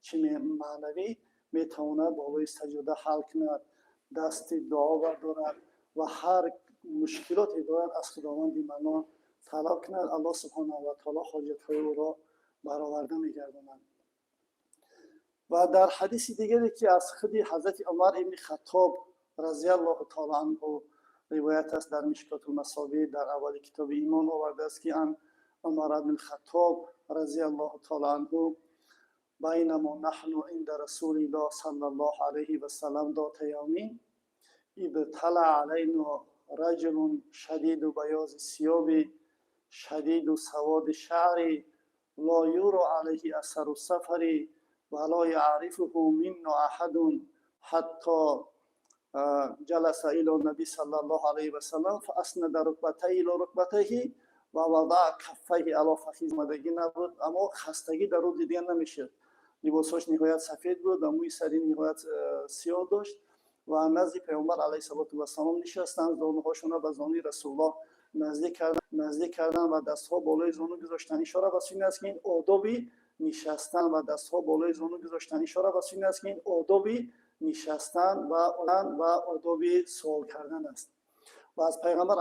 Чи маънавӣ метавонад болои саҷода ҳал кунад, дасти дуо бардорад ва ҳар мушкилоте дорад, аз Худованди Маннон талаб кунад. Аллоҳ субҳонаҳу ва таоло ҳоҷатҳои ӯро бароварда мегардонад. Ва дар ҳадиси дигаре, ки аз худи ҳазрати Умар ибни Хаттоб разиаллоҳу таоло анҳу ривоят аст, дар Мишкотул Масобӣ дар аввали китоби имон овардааст, ки ан Умар ибни Хаттоб разиаллоҳу таоло анҳу: байнамо наҳну инда расулиллоҳ саллаллоҳу алайҳи васаллам дота явмин ибтала алайно раҷулун шадиду баёзи сиёби шадиду саводи шаъри ло юро алайҳи асару сафари ва ло яърифуҳу минно аҳадун ҳатто ҷаласа ило наби саллаллоҳу алайҳи васаллам фааснада рукбатайҳи ило рукбатайҳи ва вадаъа каффайҳи ало фахиз. Омадагӣ набуд, аммо хастагӣ дар ӯ дида намешуд. Либосҳош ниҳоят сафед буд ва мӯи сари ниҳоят сиёҳ дошт ва назди Паёмбар алайҳиссалоту вассалом нишастанд, зонуҳошонро ба зонуи Расулуллоҳ наздик карданд ва дастҳо болои зону гузоштанд. Ишора ба сӯи аст, ки ин одоби нишастан ва дастҳо болои зону гузоштан, ишора ба сӯи аст, ки ин одоби нишастан ва одоби суол кардан аст ва аз Пайғамбар.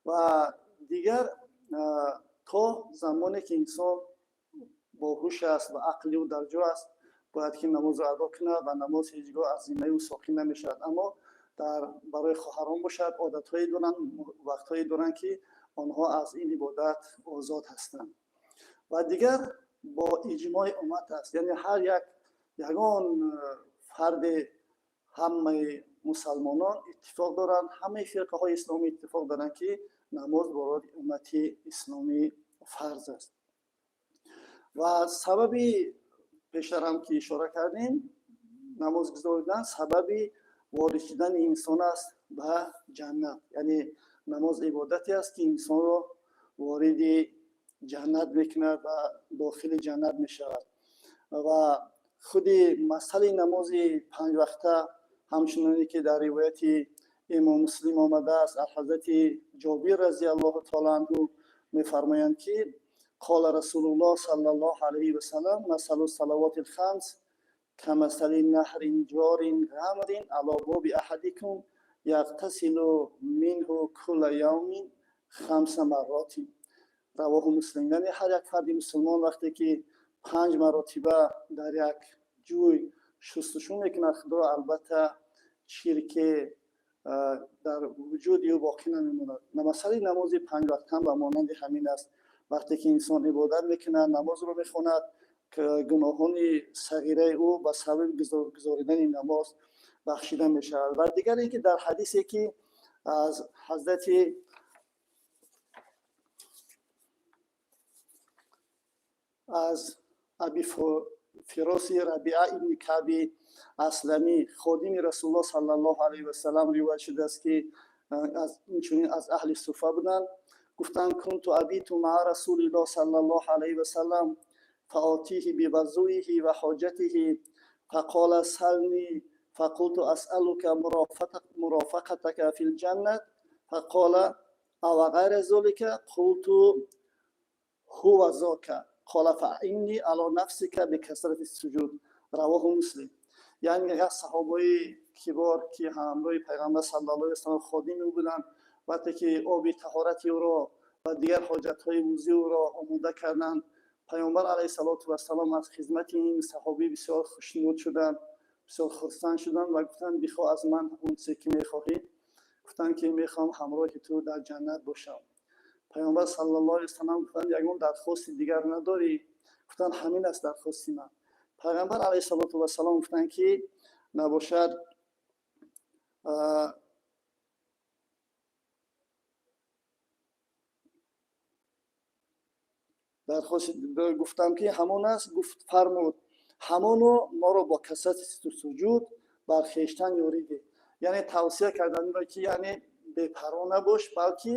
Ва дигар, то замоне ки инсон боҳуш аст ва ақли ӯ дар ҷо аст, бояд ки намозро адо кунад ва намоз ҳеҷ гоҳ аз зиммаи ӯ соқит намешавад. Аммо дар барои хоҳарон бошад, одатҳое доранд, вақтҳое доранд, ки онҳо аз ин ибодат озод ҳастанд. Ва дигар, бо иҷмои уммат аст, яъне ҳар як ягон фарди ҳамаи мусалмонон иттифоқ доранд, ҳамаи фирқаҳои исломӣ иттифоқ доранд, ки намоз барои уммати исломӣ фарз аст. Ва сабаби пештарам, ки ишора кардем, намоз гузоридан сабаби ворид шудани инсон аст ба ҷаннат. Яъне намоз ибодате аст, ки инсонро вориди ҷаннат мекунад ва дохили ҷаннат мешавад. Ва худи масъалаи намози панҷвақта, ҳамчуноне ки дар ривояти Имом Муслим омадааст, аз ҳазрати Ҷобир разиаллоҳу таоло анҳу мефармоянд, ки қола Расулуллоҳ саллаллоҳу алайҳи васаллам: масалу салавоти лхамс камасали наҳрин ҷорин ғамрин ало боби аҳадикум яғтасилу минҳу кулла явмин хамса марротин. Равоҳу Муслим. Яъне ҳар як фарди мусулмон вақте ки панҷ маротиба дар як ҷӯй шустушӯ мекунад, худро, албатта чирке дар вуҷуди ӯ боқӣ намемонад. Масъалаи намози панҷвақтам ба монанди ҳамин аст. Вақте ки инсон ибодат мекунад, намозро мехонад, гуноҳони сағираи ӯ ба сабаби гузоридани намоз бахшида мешавад. Ва дигар ин ки дар ҳадисе, ки аз ҳазрати аз Аби Фироси Рабиа ибни Каъби Асламӣ, ходими Расулуллоҳ саллаллоҳу алайҳи васалам ривоят шудааст, ки инчунин аз аҳли Суфа буданд, гуфтанд: кунту абиту маа расулиллоҳ саллаллоҳу алайҳи васаллам фаотиҳи бивазуиҳи ва ҳоҷатиҳи фақола сални фақулту асалука мурофақатака фи лҷаннат фақола ава ғайра золика қулту ҳува зока қола фаинни ало нафсика бикасрати суҷуд. Равоҳу Муслим. Яъне як саҳобаи кибор, ки ҳамроҳи Пайғамбар саллаллоҳу алайҳи васаллам ходими ӯ буданд, вақте ки оби таҳорати ӯро ва дигар ҳоҷатҳои вузӯи ӯро омода карданд, Пайғамбар алайҳиссалоту вассалом аз хизмати ин саҳобӣ бисёр хушнуд шуданд, бисёр хурсанд шуданд ва гуфтанд: бихоҳ аз ман он чизе ки мехоҳӣ. Гуфтанд, ки мехоҳам ҳамроҳи ту дар ҷаннат бошам. Пайғамбар саллаллоҳу алайҳи васаллам гуфтанд: ягон дархости дигар надорӣ? Гуфтанд: ҳамин аст дархости ман. Пайғамбар алайҳиссалоту вассалом гуфтанд, ки набошад дархост. Гуфтам, ки ҳамон аст. Гуфт, фармуд: ҳамоно моро бо касрати суҷуд бар хештан ёрӣ деҳ. Яъне тавсия карданро, ки яъне бепарво набош, балки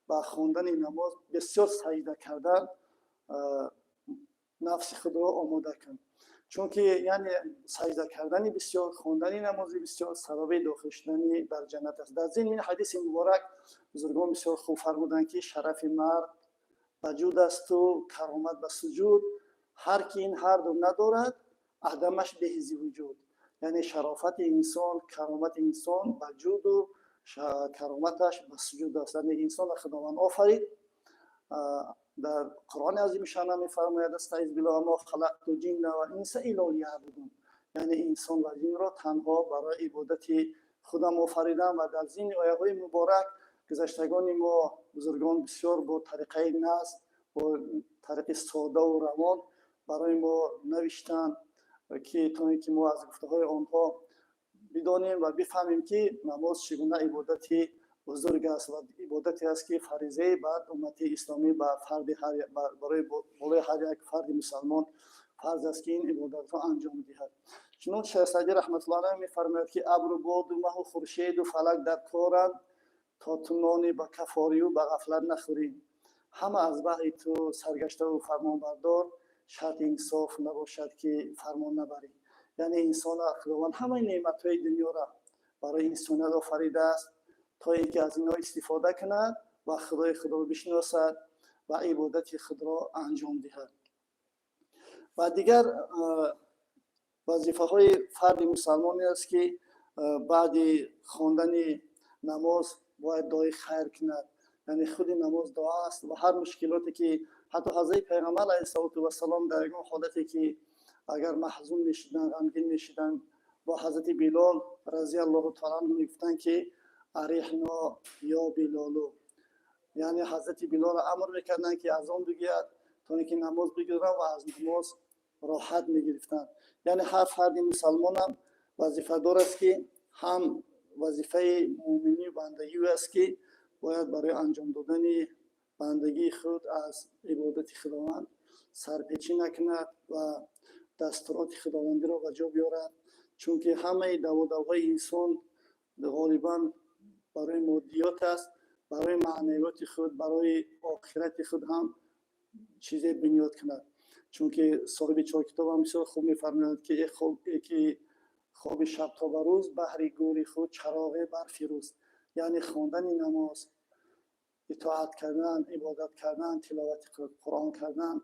ба хондани намоз, бисёр саҷда кардан нафси худро омода кун, чунки яъне саҷда кардани бисёр, хондани намози бисёр сабаби дохил шудани бар ҷаннат аст. Дар зимни ин ҳадиси муборак бузургон бисёр хуб фармуданд, ки шарафи мард ба ҷуд асту каромат ба суҷуд. Ҳар ки ин ҳарду надорад, адамаш беҳ зи вуҷуд. Яъне шарофати инсон, каромати инсон ба ҷуду кароматаш ба суҷуд аст. Яъне инсонро Худованд офарид. Дар Қуръони азимушшаъна мефармояд: أعوذ بالله وما خلقت الجن والإنس إلا ليعبدون. Яъне инсон ва ҷинро танҳо барои ибодати худам офаридам. Ва дар зимни ояҳои муборак гузаштагони мо, бузургон, бисёр бо тариқаи назм, бо тариқи содаву равон барои мо навиштанд, ки то ин ки мо аз гуфтаҳои онҳо бидонем ва бифаҳмем, ки намоз чӣ гуна ибодати бузург аст ва ибодате аст, ки фаризаи бар уммати исломӣ, ба фарди барои болои ҳар як фарди мусалмон фарз аст, ки ин ибодатро анҷом диҳад. Чунон Шайх Саъдӣ раҳматуллоҳ алайҳ мефармояд, ки абру боду маҳу хуршеду фалак дар коранд, то ту нони ба кафорию ба ғафлат нахӯрӣ. Ҳама аз баҳри ту саргаштаву фармонбардор, шарти инсоф набошад, ки фармон набарӣ. Яъне инсона Худованд ҳамаи неъматҳои дунёро барои инсоният офаридааст, то ин ки аз инҳо истифода кунад ва Худои худро бишиносад ва ибодати худро анҷом диҳад. Ва дигар вазифаҳои фарди мусалмоне аст, ки баъди хондани намоз бояд дуои хайр кунад. Яъне худи намоз дуо аст ва ҳар мушкилоте ки ҳатто ҳазрати Пайғамбар алайҳиссалоту вассалом дар ягон ҳолате ки агар маҳзун мешуданд, ғамгин мешуданд, бо ҳазрати Билол разиаллоҳу таала анҳу мегуфтанд, ки أرحنا يا بلال. Яъне ҳазрати Билолро амр мекарданд, ки азон бигӯяд, то ин ки намоз бигиранд, ва аз намоз роҳат мегирифтанд. Яъне ҳар фарди мусалмонам вазифадор аст, ки ҳам вазифаи муъминӣ, бандагӣ аст, ки бояд барои анҷом додани бандагии худ аз ибодати Худованд сарпечӣ накунад ва дастуроти худовандиро ба ҷо биёрад, чунки ҳамаи даводавҳои инсон ғолибан барои моддиёт аст. Барои маънавиёти худ, барои охирати худ ҳам чизе бунёд кунад. Чунки соҳиби чоркитобам бисёр хуб мефармояд, ки ки хоби шаб то ба рӯз, баҳри гӯри худ чароғе барфирӯз. Яъне хондани намоз, итоат кардан, ибодат кардан, тиловати Қуръон кардан,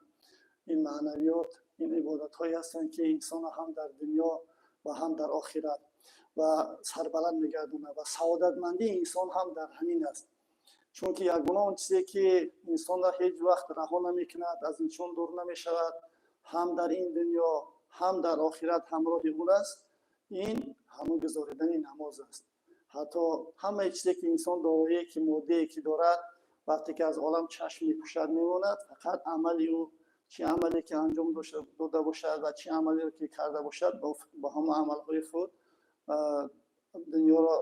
ин маънавиёт, ин ибодатҳое ҳастанд, ки инсонро ҳам дар дунё ва ҳам дар охират ва сарбаланд мегардонад. Ва саодатмандии инсон ҳам дар ҳамин аст, чунки ягона он чизе ки инсонро ҳеҷ вақт раҳо намекунад, аз инсон дур намешавад, ҳам дар ин дунё, ҳам дар охират ҳамроҳи ӯ аст, ин ҳамон гузоридани намоз аст. Ҳатто ҳамаи чизе ки инсон дороие ки, моддие ки дорад, вақте ки аз олам чашм мепӯшад, мемонад фақат амали ӯ, чӣ амале ки анҷом дода бошад ва чӣ амалеро ки карда бошад, бо ҳама амалҳои худ дунёро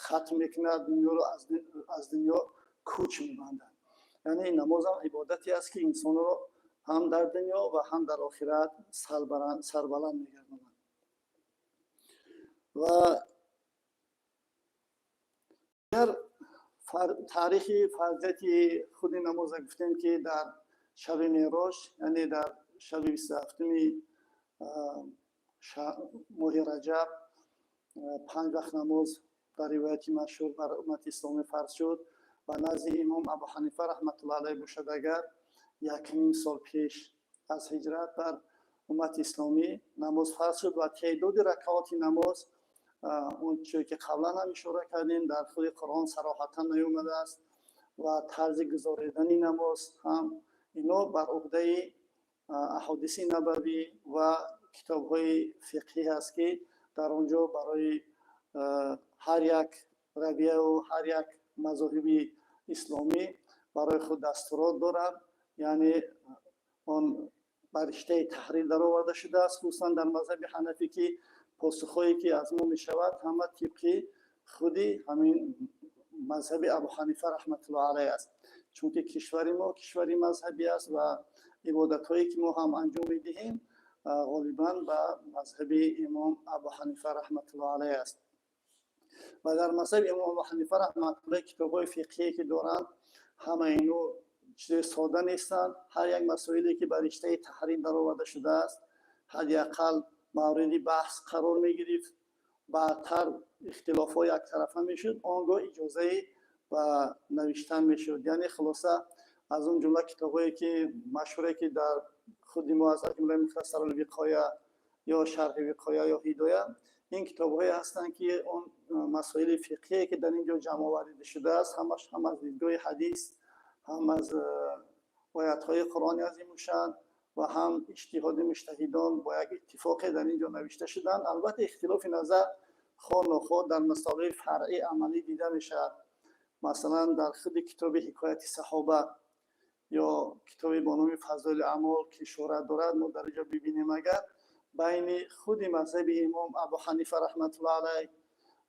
хатм мекунад, дунёро аз дунё кӯч мебандад. Яъне намозам ибодате аст, ки инсонро ҳам дар дунё ва ҳам дар охират сарбаланд мегардонад. Ва дигар таърихи фарзияти худи намоза гуфтем, ки дар шаби Меъроҷ, яъне дар шаби 27-уми моҳи Раҷаб, панҷ вақт намоз дар ривояти машҳур бар уммати исломӣ фарз шуд. Ва назди имом Абу Ҳанифа раҳматуллоҳ алайҳ бошад, агар 1,5 сол пеш аз ҳиҷрат бар уммати исломӣ намоз фарз шуд. Ва теъдоди ракаоти намоз, он чизе ки қаблан ҳам ишора кардем, дар худи Қуръон сароҳатан наёмадааст ва тарзи гузоридани намоз ҳам ино бар уҳдаи аҳодиси набавӣ ва китобҳои фиқҳӣ ҳаст, ки дар он ҷо барои ҳар як равияу ҳар як мазоҳиби исломӣ барои худ дастурот дорад. Яъне он ба риштаи таҳрир дароварда шудааст, хусусан дар мазҳаби ҳанафӣ, ки посухҳое ки аз мо мешавад, ҳама тибқи худи ҳамин мазҳаби Абу Ҳанифа раҳматуллоҳ алайҳ аст, чунки кишвари мо кишвари мазҳабӣ аст ва ибодатҳое ки мо ҳам анҷом медиҳем, ғолибан ба мазҳаби имом Абу Ҳанифа раҳматуллоҳ алайҳ аст. Ва дар мазҳаби имом Абу Ҳанифа раҳматуллоҳ китобҳои фиқҳие ки доранд, ҳама ино чизи сода нестанд. Ҳар як масоиле ки ба риштаи таҳрир дароварда шудааст, ҳадди ақал мавриди баҳс қарор мегирифт, баъдтар ихтилофҳо яктарафа мешуд, он гоҳ иҷозаи ба навиштан мешуд. Яъне хулоса, аз он ҷумла китобҳое ки машҳуре, ки дар Худи мо аз ҷумлаи Мухтасарул Виқоя ё Шарҳи Виқоя ё Ҳидоя, ин китобҳое ҳастанд, ки он масоили фиқҳие, ки дар ин ҷо ҷамъоварида шудааст, ҳамаш ҳам аз дидгоҳи ҳадис, ҳам аз оятҳои Қуръони азимушшаън ва ҳам иҷтиҳоди муҷтаҳидон бо як иттифоқе дар ин ҷо навишта шуданд. Албатта, ихтилофи назар хоҳ нохоҳ дар масолаи фаръӣ, амалӣ дида мешавад. Масалан, дар худи китоби Ҳикояти саҳоба ё китобе бо номи Фазоили аъмол, ки шӯҳрат дорад, мо дар инҷо бибинем, агар байни худи мазҳаби имом Абу Ҳанифа раҳматуллоҳ алайҳ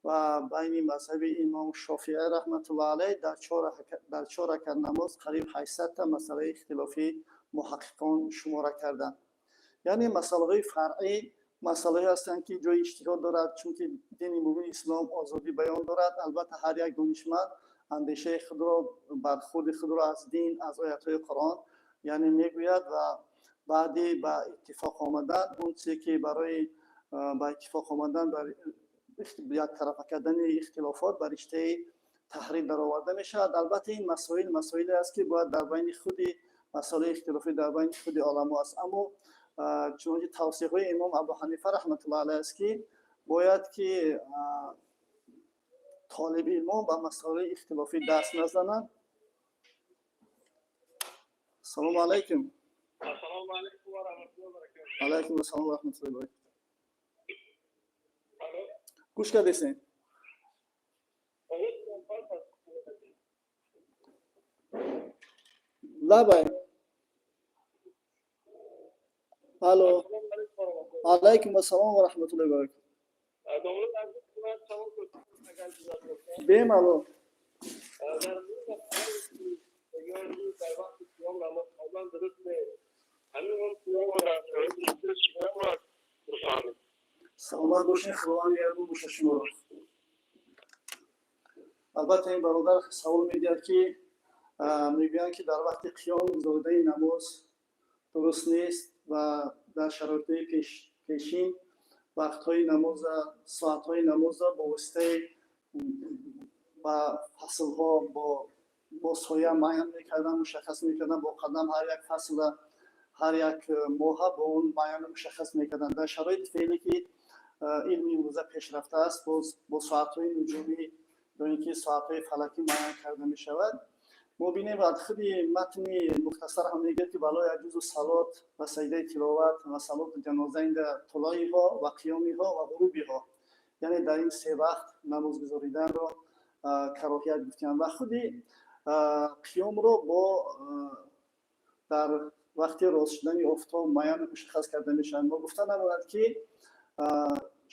ва байни мазҳаби имом Шофиъӣ раҳматуллоҳ алайҳ дар чор ракат намоз қариб 800-та масъалаи ихтилофӣ муҳаққиқон шумора карданд. Яъне масъалаҳои фаръӣ масъалаҳое ҳастанд, ки ҷои иҷтиҳод дорад, чунки дини мубини ислом озодӣ баён дорад. Албатта, ҳар як донишманд андешаи худро, бархурди худро аз дин, аз оятҳои Қуръон, яъне, мегӯяд ва баъди ба иттифоқ омадан, он чизе ки барои ба иттифоқ омадан, бар яктарафа кардани ихтилофот ба риштаи таҳрир дароварда мешавад. Албатта, ин масоил масоиле аст, ки бояд дар байни худи масъалаи ихтилофӣ дар байни худи оламо аст. Аммо чунончи тавсияҳои имом Абу Ҳанифа раҳматуллоҳ алайҳ аст, ки бояд ки толиби илмон ба масъалаи ихтилофӣ даст назананд. Ассалому алайкум. Ассалому алайкум ва раҳматуллоҳи ва баракатуҳ. Алайкум ассалом ва раҳматуллоҳи ва баракатуҳ. Алло. Гӯш кардесен? Овоз пас аст. Лабай, алло. Ассалому алайкум ва раҳматуллоҳ. Алайкум ассалом ва раҳматуллоҳи ва баракатуҳ. Домла, азиз, ман савол дошт, агар иҷозат бошад. Бемалол. Дар мавриди масъалае ки мегӯянд, ки дар вақти қиём намоз хондан дуруст нест. Ҳамин он қиёмро дар шароити имрӯз чӣ гуна бояд бифаҳмем? Саломат бошед, Худованд меҳрубон бошад шуморо. Албатта, ин бародар савол медиҳад, ки мегӯянд, ки дар вақти қиём гузоридани намоз дуруст нест ва дар шароитҳои пешин вақтҳои намоза, соатҳои намоза бо воситаи ба фаслҳо бо соя муайян мекарданд, мушаххас мекарданд, бо қадам ҳар як фасла, ҳар як моҳа бо он муайяну мушаххас мекарданд. Дар шароити феъле, ки илми имрӯза пешрафта аст, боз бо соатҳои нуҷумӣ ё ин ки соатҳои фалакӣ муайян карда мешавад. Мо бинем, аз худи матни мухтасар ҳам мегӯяд, ки ولا يجوز الصلاة و саҷдаи тиловат ва صلاة الجنازة عند طلوعها و قيامها و غروبها, яъне дар ин се вақт намоз гузориданро кароҳият гуфтанд ва худи қиёмро бо дар вақти рост шудани офтоб муайяну мушаххас карда мешавад. Мо гуфта намонад, ки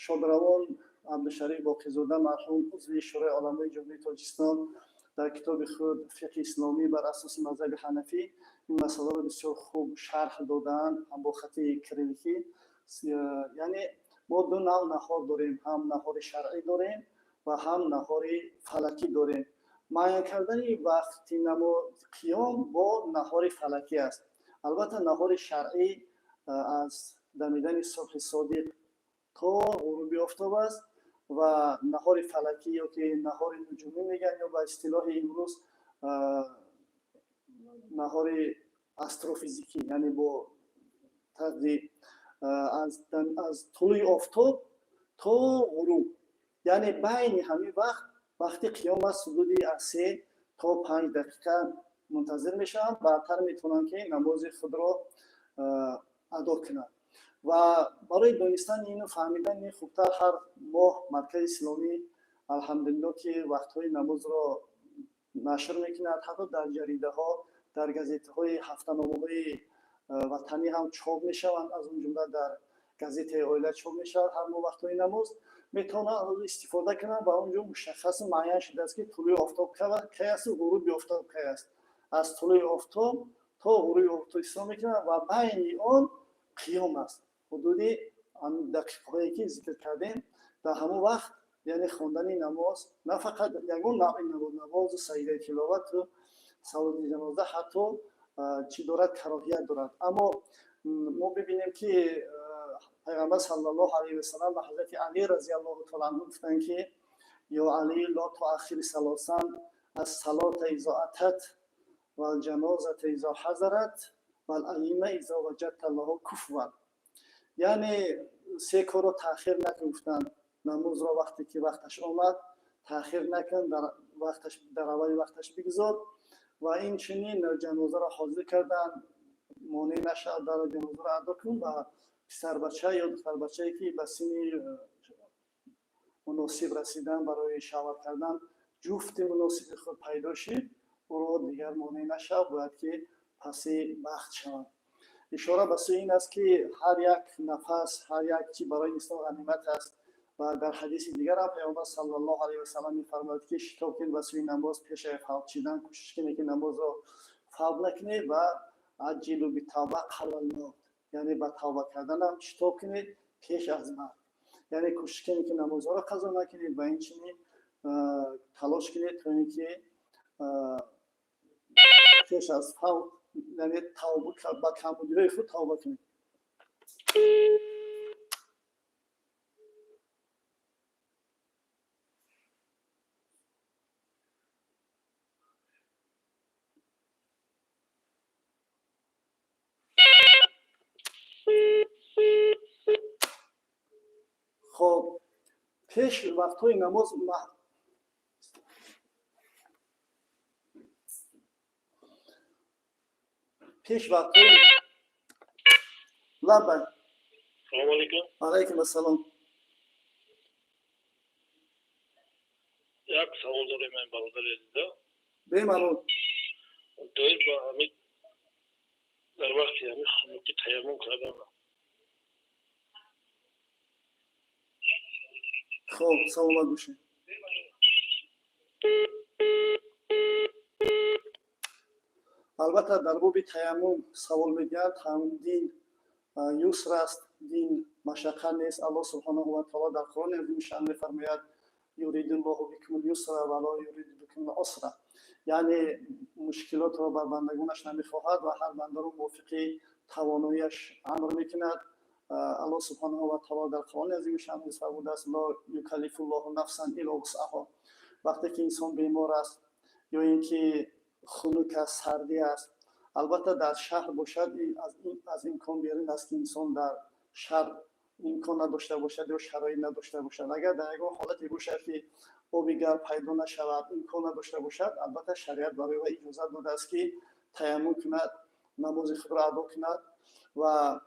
шодравон Абдушариф Боқизода, марҳум, узви Шӯрои уламои Ҷумҳурии Тоҷикистон, дар китоби худ «Фиқҳи исломӣ бар асоси мазҳаби ҳанафӣ» ин масъаларо бисёр хуб шарҳ додаанд, ҳам бо хати кирилликӣ. Яъне мо ду навъ наҳор дорем: ҳам наҳори шаръӣ дорем ва ҳам наҳори фалакӣ дорем. Муайян кардани вақти қиём бо наҳори фалакӣ аст. Албатта, наҳори шаръӣ аз дамидани субҳи содиқ то ғуруби офтоб аст ва наҳори фалакӣ ё ки наҳори нуҷумӣ мегӯянд, ё ба истилоҳи имрӯз наҳори астрофизикӣ, яъне бо тарзи аз тулӯи офтоб то ғуруб, яъне байни ҳамин вақт вақти қиём аст. Ҳудуди аз 3 то 5 дақиқа мунтазир мешаванд, баъдтар метавонанд, ки намози худро адо кунанд. Ва барои донистани ину фаҳмидани хубтар, ҳар моҳ Маркази исломӣ, алҳамдулилло, ки вақтҳои намозро нашр мекунад, ҳатто дар ҷаридаҳо, дар газетаҳои ҳафтаномаҳои ватанӣ ҳам чоп мешаванд, аз он ҷумла дар газетаи «Оила» чоп мешавад ҳар моҳ вақтҳои намоз. Метавонанд аз он истифода кунанд ва он ҷо мушаххасу муайян шудааст, ки тулӯи офтоб кай асту ғуруби офтоб кай аст. Аз тулӯи офтоб то ғуруби офтоб ҳисоб мекунанд ва байни он қиём аст, ҳудуди дақиқаҳое ки зикр кардем. Дар ҳамон вақт, яъне, хондани намоз, на фақат ягон навъи намоз, намозу саҷдаи тиловату салоти ҷаноза ҳатто чӣ дорад, кароҳият дорад. Аммо мо бибинем, ки Пайғамбар саллаллоҳу алайҳи васалам ба ҳазрати Алӣ разиаллоҳу таала анҳу гуфтанд, ки: «يا علي، لا تؤخر ثلاثا: الصلاة إذا أتت، والجنازة إذا حضرت». والأيم إذا وجدت له كفوا. Яъне се корро таъхир накун гуфтанд. Намозро вақте ки вақташ омад таъхир накун, дар вақташ, дар аввали вақташ бигузор. Ва инчунин ҷанозаро ҳозир кардан монеъ нашавад, дар ҷанозаро адо кун ва писарбача ё духтарбачае ки ба синни муносиб расидан барои шавҳар кардан ҷуфти муносиби худ пайдо шид, ӯро дигар монеъ нашав, бояд ки паси бахт шавад. Ишора ба сӯи ин аст, ки ҳар як нафас, ҳар як чи барои инсон ғанимат аст. Ва дар ҳадиси дигар ҳам Паёмбар саллаллоҳу алайҳи васаллам мефармояд, ки шитоб кунед ба сӯи намоз пеш аз фавт шидан, кӯшиш кунед, ки намозро фавт накунед. Ва عجلوا بالتوبة قبل الموت, яъне ба тавба карданам шитоб кунед пеш аз марг. Яъне кӯшиш кунед, ки намозҳоро қазо накунед ва инчунин талош кунед, то ин ки пеш аз фавт, яъне ба камбудиҳои худ тавба кунед. Хоб, пеш вақтҳои намоз пеш вақтҳои лаббай. Салому алейкум. Алайкум ассалом. Як савол дорем, ман, бародари азиза. Бемалол. Доир ба ҳамин дар вақти ҳамин хунукӣ таяммум кардан. Хоб, саломат бошед. Албатта, дар боби таяммум савол медиҳад. Таяммум дин юср аст, дин машаққат нест. Аллоҳ субҳонаҳу ва таоло дар Қуръони азимушшаън мефармояд: يريد الله بكم اليسر ولا يريد بكم العسر. Яъне мушкилотро бар бандагонаш намехоҳад ва ҳар бандаро мувофиқи тавоноияш амр мекунад. Аллоҳ субҳонаҳу ва таоло дар Қуръони азимушшаън низ фармудааст: لا يكلف الله نفسا إلا وسعها. Вақте ки инсон бемор аст ё ин ки хунук аст, сардӣ аст, албатта, дар шаҳр бошад, аз имкон берун аст, ки инсон дар шаҳр имкон надошта бошад ё шароит надошта бошад. Агар дар ягон ҳолате бошад, ки оби гарм пайдо нашавад, имкон надошта бошад, албатта, шариат барои вай иҷозат додааст, ки таяммум кунад, намози худро адо кунад. Ва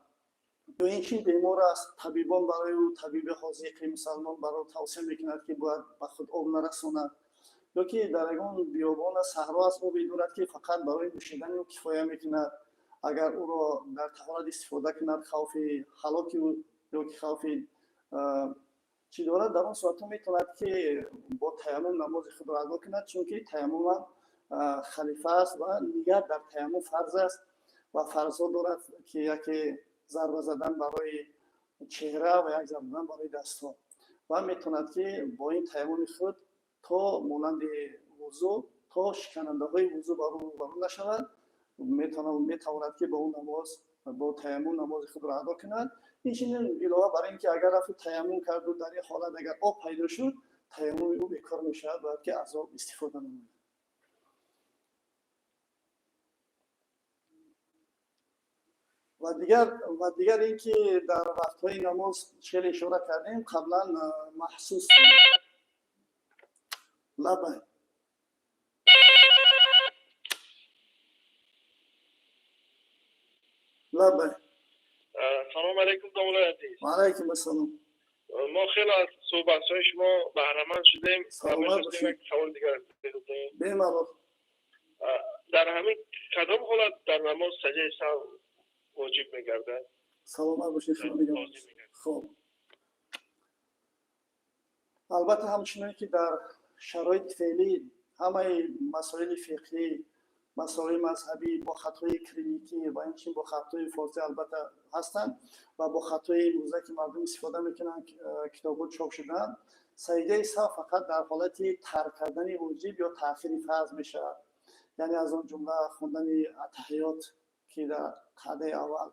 ё ин ки бемор аст, табибон барои ӯ, табиби ҳозиқи мусалмон барои тавсия мекунад, ки бояд ба худ об нарасонад, ё ки дар ягон биёбон аст, саҳро аст, обе дорад, ки фақат барои нӯшидани ӯ кифоя мекунад, агар ӯро дар таҳорат истифода кунад, хавфи ҳалоки ӯ ё ки хавфи чӣ дорад, дар он сурат метавонад, ки бо таяммум намози худро адо кунад, чунки таяммумам халифа аст ва ният дар таяммум фарз аст ва фарзҳо дорад, ки яке зарба задан барои чеҳра ва як зарба задан барои дастҳо. Ва метавонад, ки бо ин таяммуми худ то монанди вузӯ, то шиканандаҳои вузӯ бар ӯ рӯбарӯ нашавад, метавонад, ки бо он намоз, бо таяммум намози худро адо кунад. Инчунин, илова бар ин ки агар рафту таяммум карду дар ин ҳолат агар об пайдо шуд, таяммуми ӯ бекор мешавад, бояд ки аз об истифода намояд. Ва дигар ин ки дар вақтҳои намоз хеле ишора кардем қаблан маҳсус. Лаббай, лаббай. Салом алейкум, домуллои азиз. Ва алайкум ассалом. Мо хеле аз суҳбатҳои шумо баҳраманд шудем ва Саломат мехостем бошед. як саволи дигар бидодем. Бемалол. Дар ҳамин кадом ҳолат дар намоз саҷдаи саҳв воҷиб мегардад? Саломат бошед, худо нигаҳбон. Лозим мегардад. Хоб, албатта, ҳамчунон ки дар шароити феълӣ ҳамаи масоили фиқҳӣ, масоили мазҳабӣ бо хатҳои кирилликӣ ва инчунин бо хатҳои форсӣ албатта ҳастанд ва бо хатҳои имрӯза, ки мардум истифода мекунанд, китобҳо чоп шудаанд, саҷдаи саҳв фақат дар ҳолати тарк кардани воҷиб ё таъхири фарз мешавад. Яъне аз он ҷумла хондани аттаҳиёт, ки дар қаъдаи аввал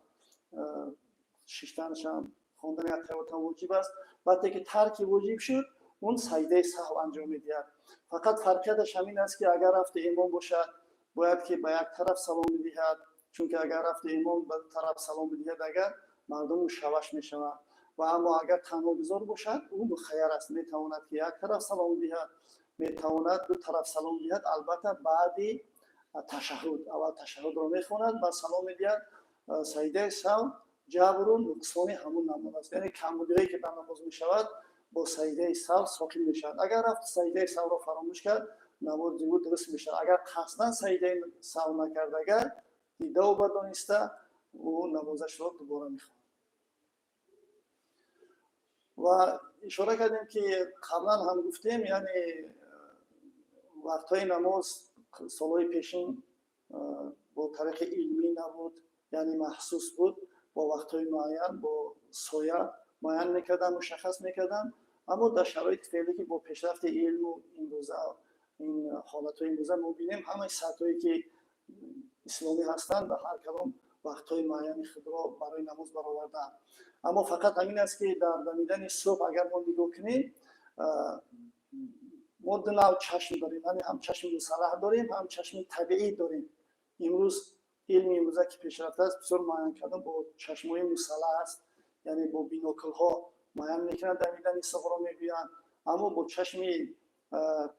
шиштанашам, хондани аттаҳиётам воҷиб аст. Вақте ки тарки воҷиб шуд, он саҷдаи саҳв анҷом медиҳад. Фақат фарқияташ ҳамин аст, ки агар рафти имом бошад, бояд ки ба як тараф салом бидиҳад. Чунки агар рафти имом ба ду тараф салом бидиҳад, агар мардум мушавваш мешаванд. Ва аммо агар танҳо гузор бошад, ӯ мухайяр аст, метавонад, ки як тараф салом диҳад, метавонад ду тараф салом диҳад. Албатта, баъди ташаҳҳуд, аввал ташаҳҳудро мехонад, баъд салом медиҳад. Саҷдаи саҳв ҷабру нуқсони ҳамун намоз аст, яъне камбудиҳое, ки дар намоз мешавад, бо саҷдаи саҳв соқит мешавад. Агар рафт, саҷдаи саҳвро фаромӯш кард, намози ӯ дуруст мешавад. Агар қасдан саҷдаи саҳв накард, агар дидаву ба дониста, ӯ намозашро дубора мехонад. Ва ишора кардем, ки қаблан ҳам гуфтем, яъне вақтҳои намоз солҳои пешин бо тариқи илмӣ набуд, яъне маҳсус буд, бо вақтҳои муайян, бо соя муайян мекарданд, мушаххас мекарданд. Аммо дар шароити феълӣ, ки бо пешрафти илму имрӯза, ин ҳолатҳои имрӯза мо бинем, ҳамаи саатҳое, ки исломӣ ҳастанд, ба ҳар кадом вақтҳои муайяни худро барои намоз баровардаанд. Аммо фақат ҳамин аст, ки дар дамидани субҳ агар мо нигоҳ кунем, мо ду навъ чашм дорем, яъне ҳам чашми мусаллаҳ дорем, ҳам чашми табиӣ дорем. Имрӯз илми имрӯза, ки пешрафта аст, бисёр муайян кардан бо чашмҳои мусаллаҳ аст, яъне бо биноклҳо муайян мекунанд, дамидани субҳро мегӯянд. Аммо бо чашми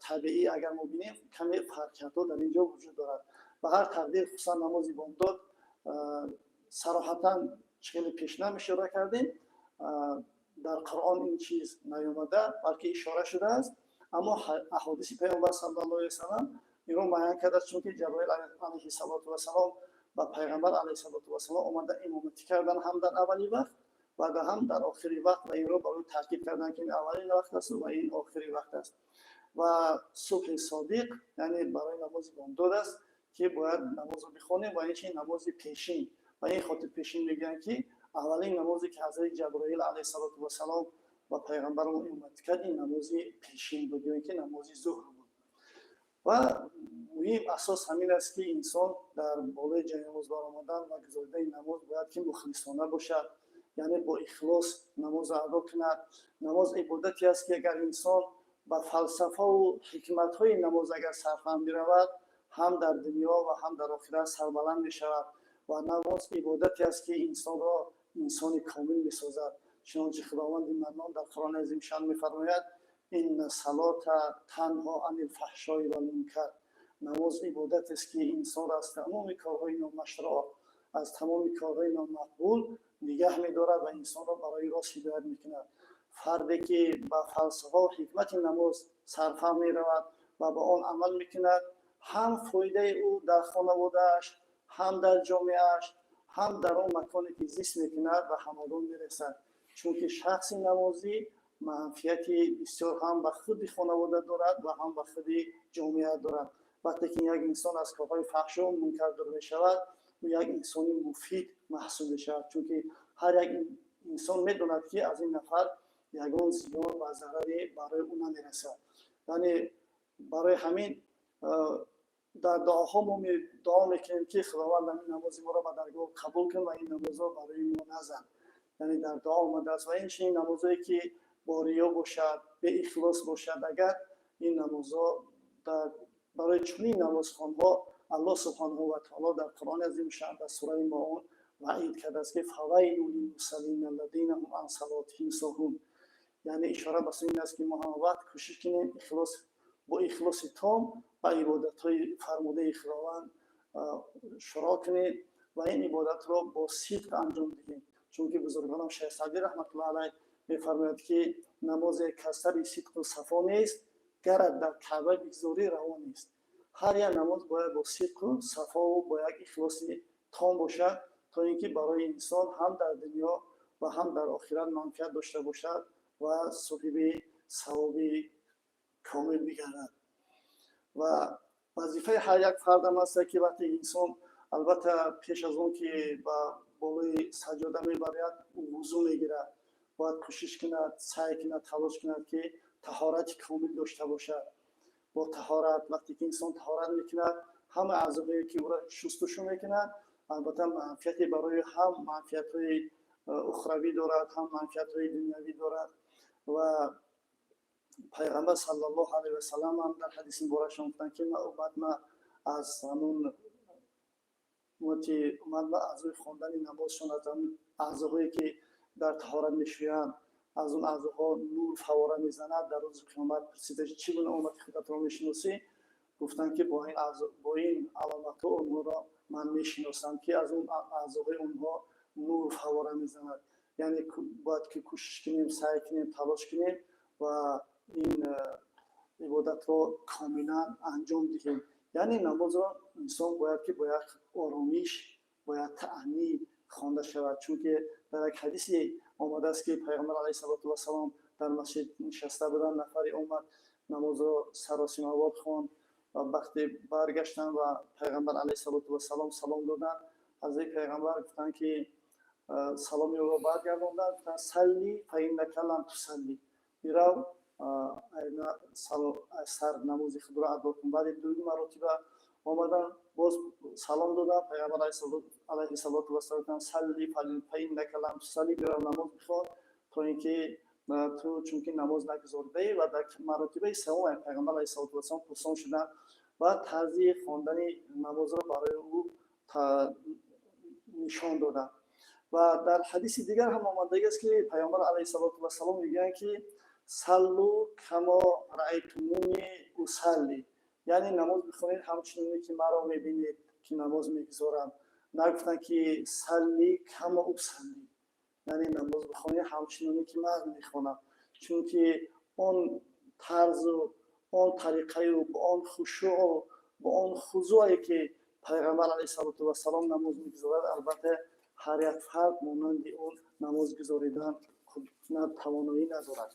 табиӣ агар мо бинем, каме фарқиятҳо дар ин ҷо вуҷуд дорад. Ба ҳар тақдир, хусусан намози бомдод, сароҳатан хеле пешнам ишора кардем, дар Қуръон ин чиз наёмада, балки ишора шудааст. Аммо аҳодиси Пайғамбар саллаллоҳу алайҳи васаллам инро муайян кардааст, чунки Ҷабраил алайҳиссалоту вассалом ба Пайғамбар алайҳиссалоту вассалом омада, имоматӣ кардан ҳам дар аввали вақт ва ҳам дар охири вақт, ва инро барои таъкид кардан, ки ин аввалин вақт аст ва ин охири вақт аст. Ва субҳи содиқ, яъне барои намози бомдод аст, ки бояд намозро бихонем. Ва инчунин намози пешин, ба ин хотир пешин мегӯянд, ки аввалин намозе, ки ҳазрати Ҷаброил алайҳиссалоту вассалом ба Пайғамбаро имоматӣ кард, ин намози пешин буд ё ин ки намози зуҳр буд. Ва муҳим, асос ҳамин аст, ки инсон дар болои ҷои намоз баромадан ва гузоридани намоз бояд, ки мухлисона бошад, яъне бо ихлос намозро адо кунад. Намоз ибодате аст, ки агар инсон ба фалсафаву ҳикматҳои намоз агар сарфаҳм биравад, ҳам дар дунё ва ҳам дар охират сарбаланд мешавад. Ва намоз ибодате аст, ки инсонро инсони комил месозад. Чунончи Худованди Маннон дар Қуръони азимшан мефармояд: إن الصلاة تنهى عن الفحشاء والمنكر. Намоз ибодатест, ки инсонро аз тамоми корҳои номашроъ, аз тамоми корҳои номақбул нигаҳ медорад ва инсонро барои рост ҳидоят мекунад. Фарде, ки ба фалсафа ва ҳикмати намоз сарфаҳм меравад ва ба он амал мекунад, ҳам фоидаи ӯ дар хонаводааш, ҳам дар ҷомеааш, ҳам дар он маконе, ки зист мекунад, ба ҳамагон мерасад, чунки шахси намозӣ манфиати бисёр ҳам ба худи хонавода дорад ва ҳам ба худи ҷомеа дорад. Вақте ки як инсон аз корҳои фаҳшо мункар дур мешавад, ӯ як инсони муфид маҳсуб мешавад, чунки ҳар як инсон медонад, ки аз ин нафар ягон зиён ва зараре барои ӯ намерасад. Яъне барои ҳамин дар дуоҳо мо дуо мекунем, ки Худованд ҳамин намози моро ба даргоҳ қабул кун ва ин намозро барои мо назан, яъне дар дуо омадааст. Ва инчунин намозое, ки бо риё бошад, беихлос бошад, агар ин намозҳо, барои чунин намозхонҳо Аллоҳ субҳонаҳу ва таоло дар Қуръони азимшан, дар сураи Моун ваъид кардааст, ки فويل للمصلين الذين هم عن صلاتهم ساهون. Яъне ишора ба сӯи ин аст, ки мо ҳама вақт кӯшиш кунем ихлос, бо ихлоси том ба ибодатҳои фармудаи Худованд шуроъ кунем ва ин ибодатро бо сидқ анҷом диҳем. Чунки бузургонам Шайх Саъдӣ раҳматуллоҳ алайҳ мефармояд, ки намозе каз сари сидқу сафо нест, гарат дар Каъба бигзорӣ, раво нест. Ҳар як намоз бояд бо сидқу сафову бо як ихлоси том бошад, то ин ки барои инсон ҳам дар дунё ва ҳам дар охират манфиат дошта бошад ва соҳиби савоби комил бигардад. Ва вазифаи ҳар як фардам аст, ки вақте инсон, албатта, пеш аз он ки ба болои саҷода мебарад, вузӯ мегирад, бояд кӯшиш кунад, саъй кунад, талош кунад, ки таҳорати комил дошта бошад. Бо таҳорат, вақте ки инсон таҳорат мекунад, ҳама аъзоҳое, ки ӯро шустушу мекунад, албатта, манфиате барои ҳам манфиатҳои ухравӣ дорад, ҳам манфиатҳои дунявӣ дорад. Ва Пайғамбар саллаллоҳу алайҳи васаллам ҳам дар ҳадиси муборакшон гуфтанд, ки ма аз ҳамун Уммати омад ва аъзои хондани намозшон, аз он аъзоҳое, ки дар таҳорат мешӯянд, аз он аъзоҳо нур фавора мезанад, дар рӯзи қиёмат пурсида: «Чӣ гуна уммати худатро мешиносӣ?» Гуфтанд, ки бо ин аломатҳо онҳоро ман мешиносам, ки аз он аъзоҳои онҳо нур фавора мезанад. Яъне бояд ки кӯшиш кунем, саъй кунем, талош кунем ва ин ибодатро комилан анҷом диҳем. Яъне намозро инсон бояд ки бо як оромиш, бо як таъаннӣ хонда шавад, чунки дар як ҳадисе омадааст, ки Пайғамбар алайҳиссалоту вассалом дар масҷид нишаста буданд, нафаре омад, намозро саросимавор хонд ва вақте баргаштанд ва Пайғамбар алайҳиссалоту вассалом салом доданд, ҳазрати Пайғамбар гуфтанд, ки саломи ӯро баргардонданд, гуфтанд: «صلّ فإنك لم تصلّ». Бирав, сар намози худро адо кун. Баъди ду маротиба омаданд, боз салом доданд, Пайғамбар алайҳиссалоту вассалом гуфтанд: «صلّ فإنك لم تصلّ». Бирав, намоз бихон, то ин ки ту чунки намоз нагузордаӣ. Ва дар маротибаи севум Пайғамбар алайҳиссалоту вассалом пурсон шуданд ва тарзи хондани намозро барои ӯ нишон доданд. Ва дар ҳадиси дигар ҳам омадагиаст, ки Пайғамбар алайҳиссалоту вассалом мегӯянд, ки «صلوا كما رأيتموني أصلي», яъне намоз бихонед ҳамчуноне ки маро мебинед, ки намоз мегузорам. Нагуфтанд, ки «صل كما أصلي», яъне намоз бихонед ҳамчуноне ки ман мехонам, чунки он тарзу он тариқаю бо он хушӯъу бо он хузӯе, ки Пайғамбар алайҳиссалоту вассалом намоз мегузорад, албатта, ҳар як фард монанди он намоз гузоридан тавоноӣ надорад.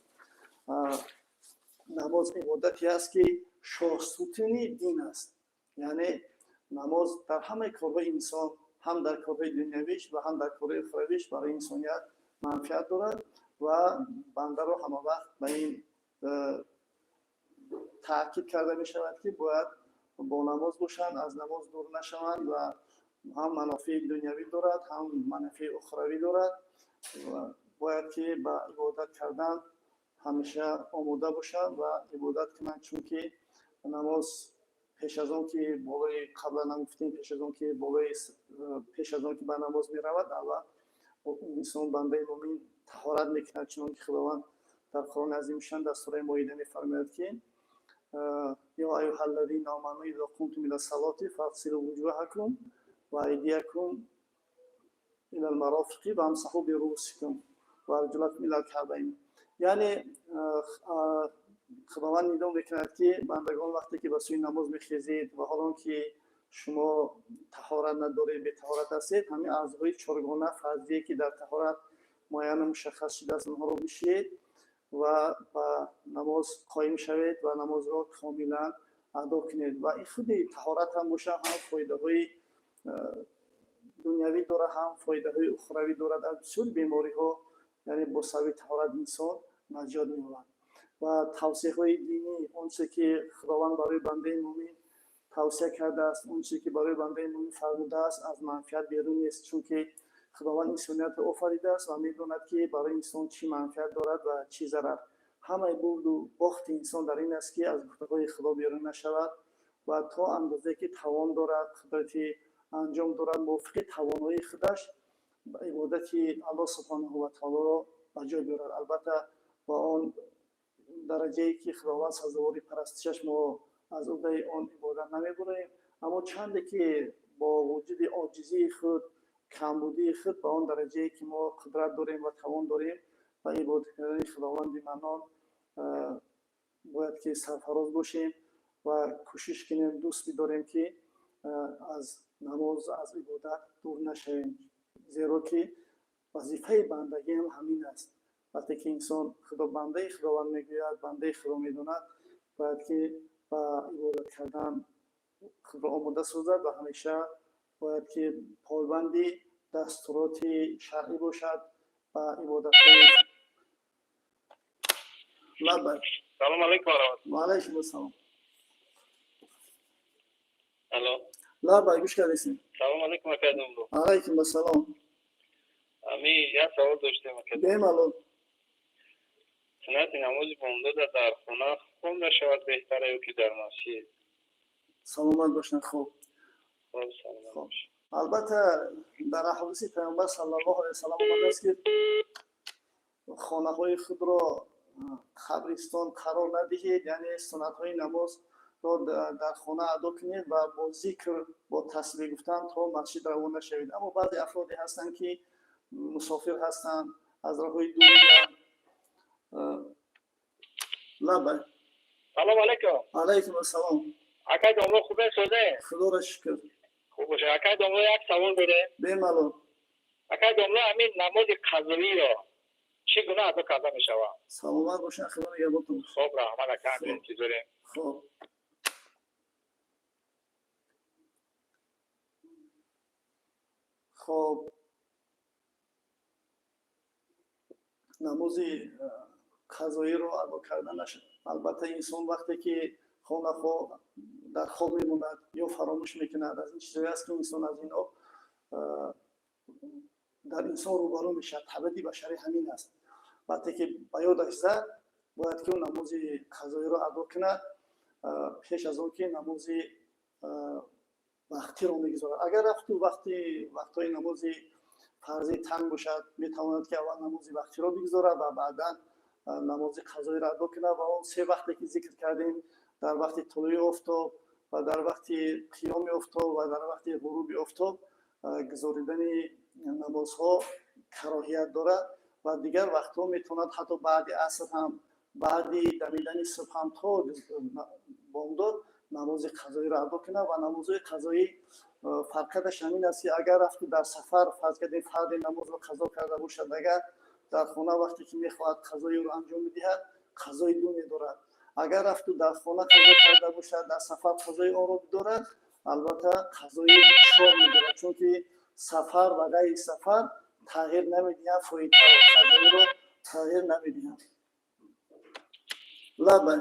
Намоз ибодате аст, ки шоҳсутуни дин аст. Яъне намоз дар ҳамаи корҳои инсон, ҳам дар корҳои дунявиш ва ҳам дар корҳои ухравиш, барои инсоният манфиат дорад ва бандаро ҳама вақт ба ин таъкид карда мешавад, ки бояд бо намоз бошанд, аз намоз дур нашаванд. Ва ҳам манофеи дунявӣ дорад, ҳам манофеи ухравӣ дорад. Бояд ки ба ибодат кардан ҳамеша омода бошанд ва ибодат кунанд, чунки намоз пеш аз он ки болои, қаблан ҳам гуфтем, пеш аз он ки болои, пеш аз он ки ба намоз меравад, аввал инсон, бандаи мумин, таҳорат мекунад, чунон ки Худованд дар Қуръони азимушшан дар сураи Моида мефармояд, ки «يا أيها الذين آمنوا إذا قمتم إلى الصلاة فاغسلوا وجوهكم وأيديكم إلى المرافق وامسحوا برءوسكم وأرجلكم إلى الكعبين». Яъне Худованд нидо мекунад, ки бандагон, вақте ки ба сӯи намоз мехезед ва ҳолон ки шумо таҳорат надоред, бетаҳорат ҳастед, ҳамин аъзои чоргона фарзие, ки дар таҳорат муайяну мушаххас шудааст, онҳоро бишӯед ва ба намоз қоим шавед ва намозро комилан адо кунед. Ва ин худи таҳорат ҳам бошад, ҳам фоидаҳои дунявӣ дорад, ҳам фоидаҳои ухравӣ дорад. Аз бисёри бемориҳо, яъне бо сабаби таҳорат, инсон наҷот меёбад. Ва тавсияҳои динӣ, он чизе ки Худованд барои бандаи мумин тавсия кардааст, он чизе ки барои бандаи мумин фармудааст, аз манфиат берун нест, чунки Худованд инсониятро офаридааст ва медонад, ки барои инсон чӣ манфиат дорад ва чӣ зарар. Ҳамаи бурду бохти инсон дар ин аст, ки аз гуфтаҳои Худо берун нашавад ва то андозе ки тавон дорад, қудрати анҷом дорад, мувофиқи тавоноии худаш ибодати Аллоҳ субҳонаҳу ва таолоро ба ҷой биёрад. Албатта, ба он дараҷае ки Худованд сазовори парастишаш, мо аз уҳдаи он ибодат намебуроем, аммо чанде ки бо вуҷуди оҷизии худ, камбудии худ, ба он дараҷае ки мо қудрат дорем ва тавон дорем, ба ибодат кардани Худованди Маннон бояд ки сарфароз бошем ва кӯшиш кунем, дӯст бидорем, ки аз намоз, аз ибодат дур нашавем, зеро ки вазифаи бандагиам ҳамин аст. Вақте ки инсон худо бандаи Худованд мегӯяд, бандаи Худо медонад, бояд ки ба ибодат кардан худро омода созад ва ҳамеша бояд ки пойбанди дастуроти шаръӣ бошад ба ибодатҳои. Лаббайк. Салом алейкум ва раҳматуллоҳ. Ва алайкум ассалом. Алло. Лаббайк, гӯш кардесем. Салом алейкум, акай Домло. Алайкум ассалом. Ами як савол доштем, акай. Бемалол. Суннати намози бомдода дар хона хонда шавад беҳтара ё ки дар масҷид? Саломат бошанд, хуб. Хоб, саломат Хоб. бош. Албатта, дар аҳодиси Паёмбар саллаллоҳу алайҳи васаллам омадааст, ки хонаҳои худро қабристон қарор надиҳед, яъне суннатҳои намозро дар хона адо кунед ва бо зикр, бо тасбеҳ гуфтан то масҷид равон нашавед. Аммо баъзе афроде ҳастанд, ки мусофир ҳастанд, аз роҳҳои дур меоянд. Лаббай. Салом алейкум. Алайкум ассалом. Акай домло, хубе, созе? Худоро шукр. Хуб боша. Акай домло, як савол дорем. Бемалол. Акай домло, ҳамин намози қазоиро чӣ гуна адо карда мешавад? Саломат бошед, Худо нигаҳбонтон бошад. Хоб, раҳмат, ака, интизорем. Хоб. Хоб, намози қазоиро адо карданаш, албатта, инсон вақте ки хонахо дар хоб мемонад ё фаромӯш мекунад, аз ин чизое аст, ки инсон аз инҳо дар инсон рӯбарӯ мешавад. Табиати башарӣ ҳамин аст. Вақте ки ба ёдаш зад, бояд ки ӯ намози қазоиро адо кунад пеш аз он ки намози вақтиро мегузорад. Агар рафту вақти вақтҳои намози фарзӣ танг бошад, метавонад, ки аввал намози вақтиро бигузорад ва баъдан намози қазоиро адо кунад. Ва он се вақте ки зикр кардем, дар вақти тулӯи офтоб ва дар вақти қиёми офтоб ва дар вақти ғуруби офтоб гузоридани намозҳо кароҳият дорад ва дигар вақтҳо метавонад, ҳатто баъди аср ҳам, баъди дамидани субҳ ҳам то бомдод намози қазоиро адо кунад. Ва намозҳои қазоӣ фарқияташ ҳамин аст, ки агар рафту дар сафар, фарз кардем, фарди намозро қазо карда бошад, агар дар хона вақте ки мехоҳад қазоиро анҷом медиҳад, қазои ду медорад. Агар рафту дар хона қазо карда бошад, дар сафар қазои онро бидорад, албатта, қазои чор медорад, чунки сафар ва ғайри сафар тағйир намедиҳад, фоидаро қазоиро тағйир намедиҳад. Лаббай.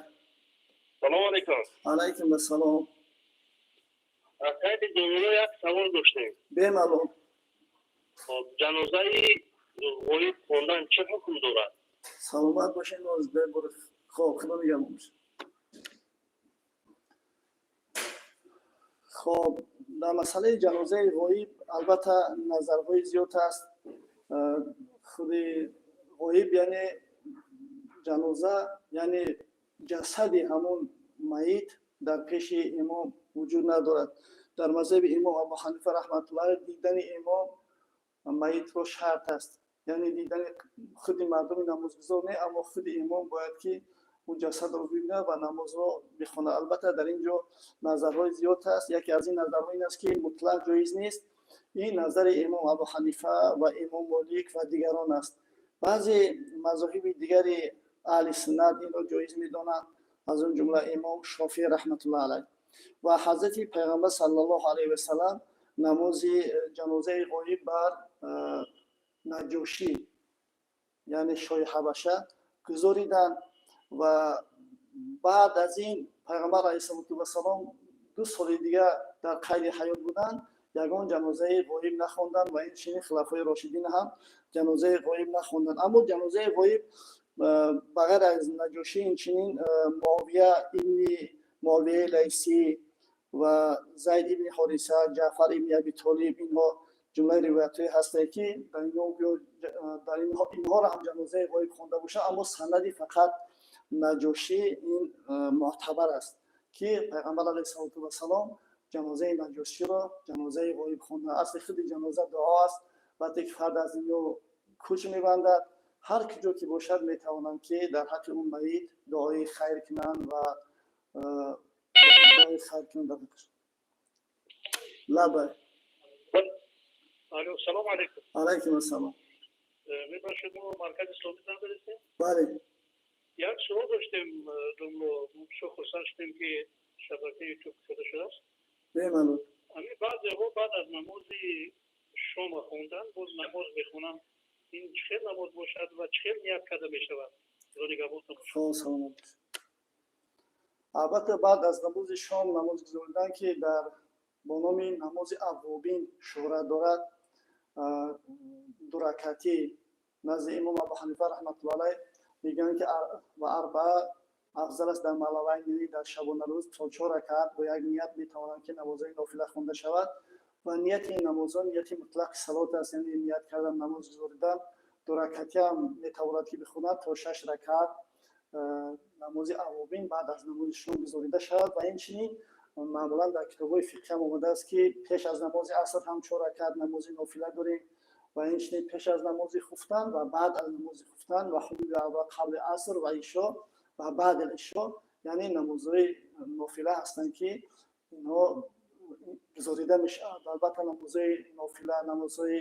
Салом алейкум. Алайкум ассалом. Акай домло, як савол доштем. Бемалол. Хоб, ҷанозаи ғоиб хондан чӣ ҳукм дорад? Саломат бошед. Хоб, Худо нигаҳбон бошад. Хоб, дар масъалаи ҷанозаи ғоиб, албатта, назарҳои зиёд аст. Худи ғоиб, яъне ҷаноза, яъне ҷасади ҳамон майит дар пеши имом вуҷуд надорад. Дар мазҳаби имом Абу Ҳанифа раҳматуллоҳ дидани имом майитро шарт аст, яъне дидани худи мардуми намозгузор не, аммо худи имом бояд ки ӯ ҷасадро бибинад ва намозро бихонад. Албатта, дар ин ҷо назарҳои зиёд аст. Яке аз ин назарҳо ин аст, ки мутлақ ҷоиз нест. Ин назари имом Абу Ҳанифа ва имом Молик ва дигарон аст. Баъзе мазоҳиби дигари аҳли суннат инро ҷоиз медонанд, аз он ҷумла имом Шофиъ раҳматуллоҳ алайҳ. Ва ҳазрати Пайғамбар саллаллоҳу алайҳи васалам намози ҷанозаи ғоиб бар Наҷошӣ, яъне шоҳи Ҳабаша, гузориданд ва баъд аз ин Пайғамбар алайҳиссалоту вассалом 2 соли дигар дар қайди ҳаёт буданд, ягон ҷанозаи ғоиб нахонданд ва инчунин хилафои рошидин ҳам ҷанозаи ғоиб нахонданд. Аммо ҷанозаи ғоиб ба ғайр аз Наҷошӣ, инчунин Муовия ибни Муовияи Лайсӣ ва Зайд ибни Ҳориса, Ҷаъфар ибни Аби Толиб, инҳо ҷумлаи ривоятҳое ҳастанд, ки дар инҳоро ҳам ҷанозаи ғоиб хонда бошанд. Аммо санади фақат Наҷошӣ ин мӯътабар аст, ки Пайғамбар алайҳиссалоту вассалом ҷанозаи Наҷоширо ҷанозаи ғоиб хонда. Асли худи ҷаноза дуо аст. Вақте ки фард аз дунё кӯч мебандад, ҳар куҷо ки бошад, метавонанд, ки дар ҳаққи он майит дуои хайр кунанд ва дуои хайр кунанд дар ҳаққаш. Лаббай. Алло, салом алейкум. Алайкум ассалом. Мебошед, мо маркази исломӣ занг задистем? Бале. Як суол доштем, домло. Бисёр хурсанд шудем, ки шабакаи Ютуб кушода шудааст. Бемалол. Ҳамин баъзеҳо баъд аз намози шома хондан боз намоз мехонанд. Ин чӣ хел намоз бошад ва чӣ хел ният карда мешавад? Худо нигаҳбонтон бошад. Хоб, саломат бошед. Албатта, баъд аз намози шом намоз гузоридан, ки дар бо номи намози аввобин шӯҳрат дорад, дуракатӣ, назди имом Абу Ҳанифа раҳматуллоҳ алайҳ мегӯянд, ки ва арбаа афзал аст дар малавайн, яъне дар шабонарӯз то чор ракаат бо як ният метавонанд, ки намозҳои нофила хонда шавад. Ва нияти ин намозҳо нияти мутлақи салот аст, яъне ният кардан намоз гузоридан. Ду ракатӣ ҳам метавонад, ки бихонад, то шаш ракат намози авобин баъд аз намози шом гузорида шавад. Ва инчунин маъмулан дар китобҳои фиқҳӣ ҳам омадааст, ки пеш аз намози аср ҳам чор ракат намози нофила дорем ва инчунин пеш аз намози хуфтан ва баъд аз намози хуфтан ва ҳудуди аввал қабли аср ва ишо ва баъд ишо, яъне намозҳои нофила ҳастанд, ки инҳо гузорида мешавад. Албатта, намозҳои нофила, намозҳои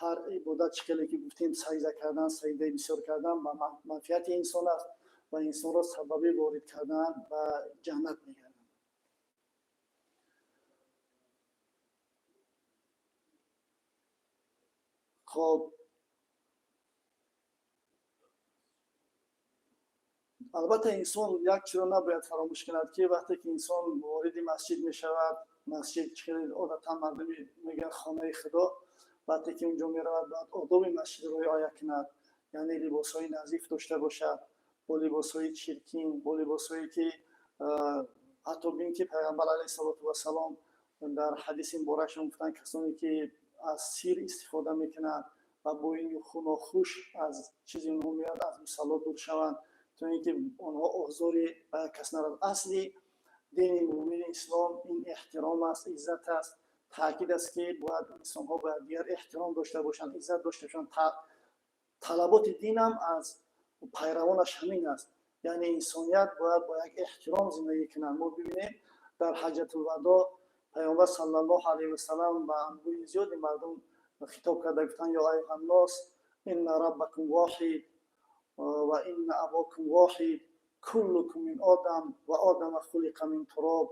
ҳар ибодат, чӣ хеле ки гуфтем, саҷда кардан, саҷдаи бисёр кардан ба манфиати инсон аст ва инсонро сабаби ворид кардан ба ҷаннат мегардад. Хоб, албатта, инсон як чизро набояд фаромӯш кунад, ки вақте ки инсон вориди масҷид мешавад, масҷид, чӣ хеле одатан мардуми мегӯянд, хонаи Худо, вақте ки унҷо меравад, бояд одоби масҷидро риоя кунад, яъне либосҳои назиф дошта бошад, бо либосҳои чиркин, бо либосҳое ки ҳатто бин, ки Пайғамбар алайҳиссалоту вассалом дар ҳадиси муборакшон гуфтанд, касоне ки аз сир истифода мекунанд ва бо ин хунохуш аз чизи онҳо меояд, аз мусалло дур шаванд, то ин ки онҳо озори ба кас нарад. Асли дини мумини ислом ин эҳтиром аст, иззат аст, таъкид аст, ки бояд инсонҳо бояд дигар эҳтиром дошта бошанд, иззат дошта бошанд. Талаботи динам аз пайравонаш ҳамин аст, яъне инсоният бояд бо як эҳтиром зиндагӣ кунанд. Мо бибинем, дар ҳаҷатулвадо Пайғамбар саллаллоҳу алайҳи васалам ба анбӯҳи зиёди мардум хитоб карда гуфтанд: «Ё аюҳаннос, инна раббакум воҳид ва инна абокум воҳид, куллукум мин одам ва одама хулиқа мин туроб,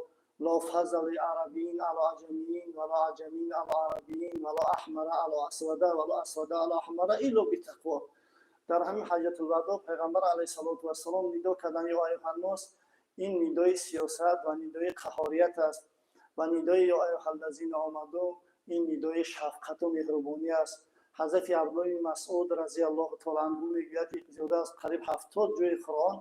ло фазла ли арабиин ала аҷамиин ва ла аҷамиин ала арабиин ва ла аҳмара ала асвада ва ла асвада ала аҳмара илло биттақво». Дар ҳамин ҳаҷатулвадо Пайғамбар алайҳиссалоту вассалом нидо карданд: «Ё аюҳаннос». Ин нидои сиёсат ва нидои қаҳорият аст ва нидои «ё аюҳаллазина омаду» ин нидои шафқату меҳрубонӣ аст. Ҳазрати Абдуллоҳи Масъуд разиаллоҳу таола анҳу мегӯяд, ки зиёда аз қариб 70 ҷои Қуръон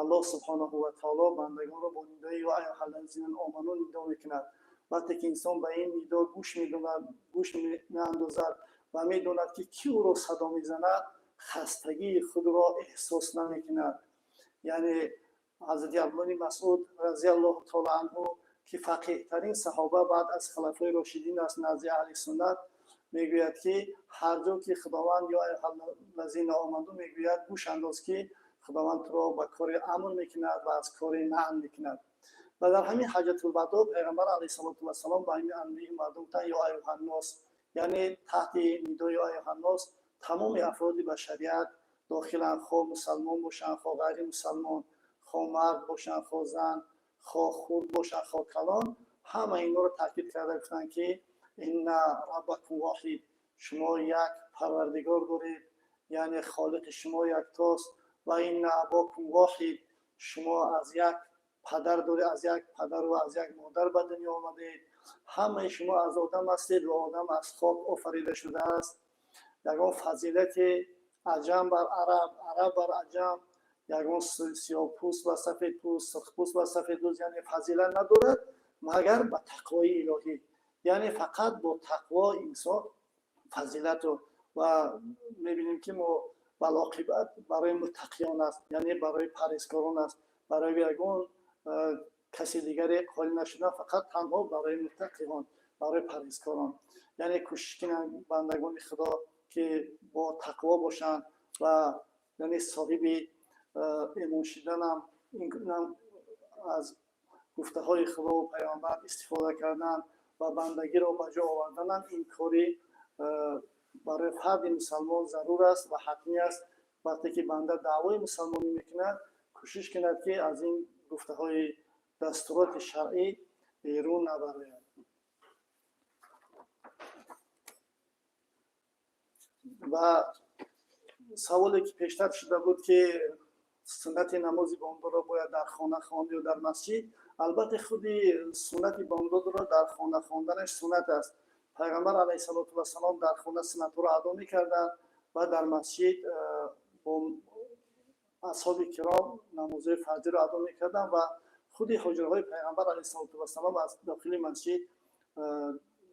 Аллоҳ субҳонаҳу ва таоло бандагонро бо нидои «ё аюҳаллазина оману» нидо мекунад. Вақте ки инсон ба ин нидо гӯш медонад, гӯш меандозад ва медонад, ки кӣ ӯро садо мезанад, хастагии худро эҳсос намекунад. Яъне ҳазрати Абдуллоҳи Масъуд разиаллоҳу таола анҳу, ки фақеҳтарин саҳоба баъд аз хулафои рошидин аст назди аҳли суннат, мегӯяд, ки ҳар ҷо ки Худованд «ё аюҳаллазина оману» мегӯяд, гӯш андоз, ки Худованд туро ба кори амр мекунад ва аз кори наън мекунад. Ва дар ҳамин ҳаҷатулвадо Пайғамбар алайҳиссалоту вассалом ба ҳамин анбӯҳи мардум гуфтанд: «Ё аюҳаннос». Яъне таҳти нидои «ё аюҳаннос» тамоми афроди башарият дохиланд, хоҳ мусалмон бошанд, хоҳ ғайри мусалмон, хоҳ мард бошанд, хоҳ зан, хоҳ хурд бошанд, хоҳ калон. Ҳама инҳоро таъкид карда гуфтанд, ки инна раббакум воҳид, шумо як парвардигор доред, яъне холиқи шумо яктост, ва инна абокум воҳид, шумо аз як падар доред, аз як падару аз як модар ба дунё омадед, ҳамаи шумо аз одам ҳастед ва одам аз хок офарида шудааст. Ягон фазилати аҷам бар араб, араб бар аҷам, ягон сиёҳпӯст ва сафедпӯст, сурхпӯст ва сафедпӯст, яъне фазилат надорад, магар ба тақвои илоҳӣ. Яъне фақат бо тақво инсон фазилату ва мебинем, ки мо балоқибат барои муттақиён аст, яъне барои парҳезкорон аст, барои ягон каси дигаре қолӣ нашуда, фақат танҳо барои муттақиён, барои парҳезкорон. Яъне кӯшиш кунанд бандагони Худо, ки бо тақво бошанд ва яъне соҳиби имон шиданам, инам аз гуфтаҳои Худову Пайғамбар истифода кардан ва бандагиро ба ҷо оварданам, ин кори барои фарди мусалмон зарур аст ва ҳатмӣ аст. Вақте ки банда даъвои мусалмонӣ мекунад, кӯшиш кунад, ки аз ин гуфтаҳои дастуроти шаръӣ берун набарояд. Ва саволе ки пештар шуда буд, ки суннати намози бомдодро бояд дар хона хонд ё дар масҷид? Албатта, худи суннати бомдодро дар хона хонданаш суннат аст. Пайғамбар алайҳиссалоту вассалом дар хона суннатҳоро адо мекарданд ва дар масҷид бо асҳоби киром намозҳои фарзиро адо мекарданд ва худи ҳуҷраҳои Пайғамбар алайҳиссалоту вассалом аз дохили масҷид.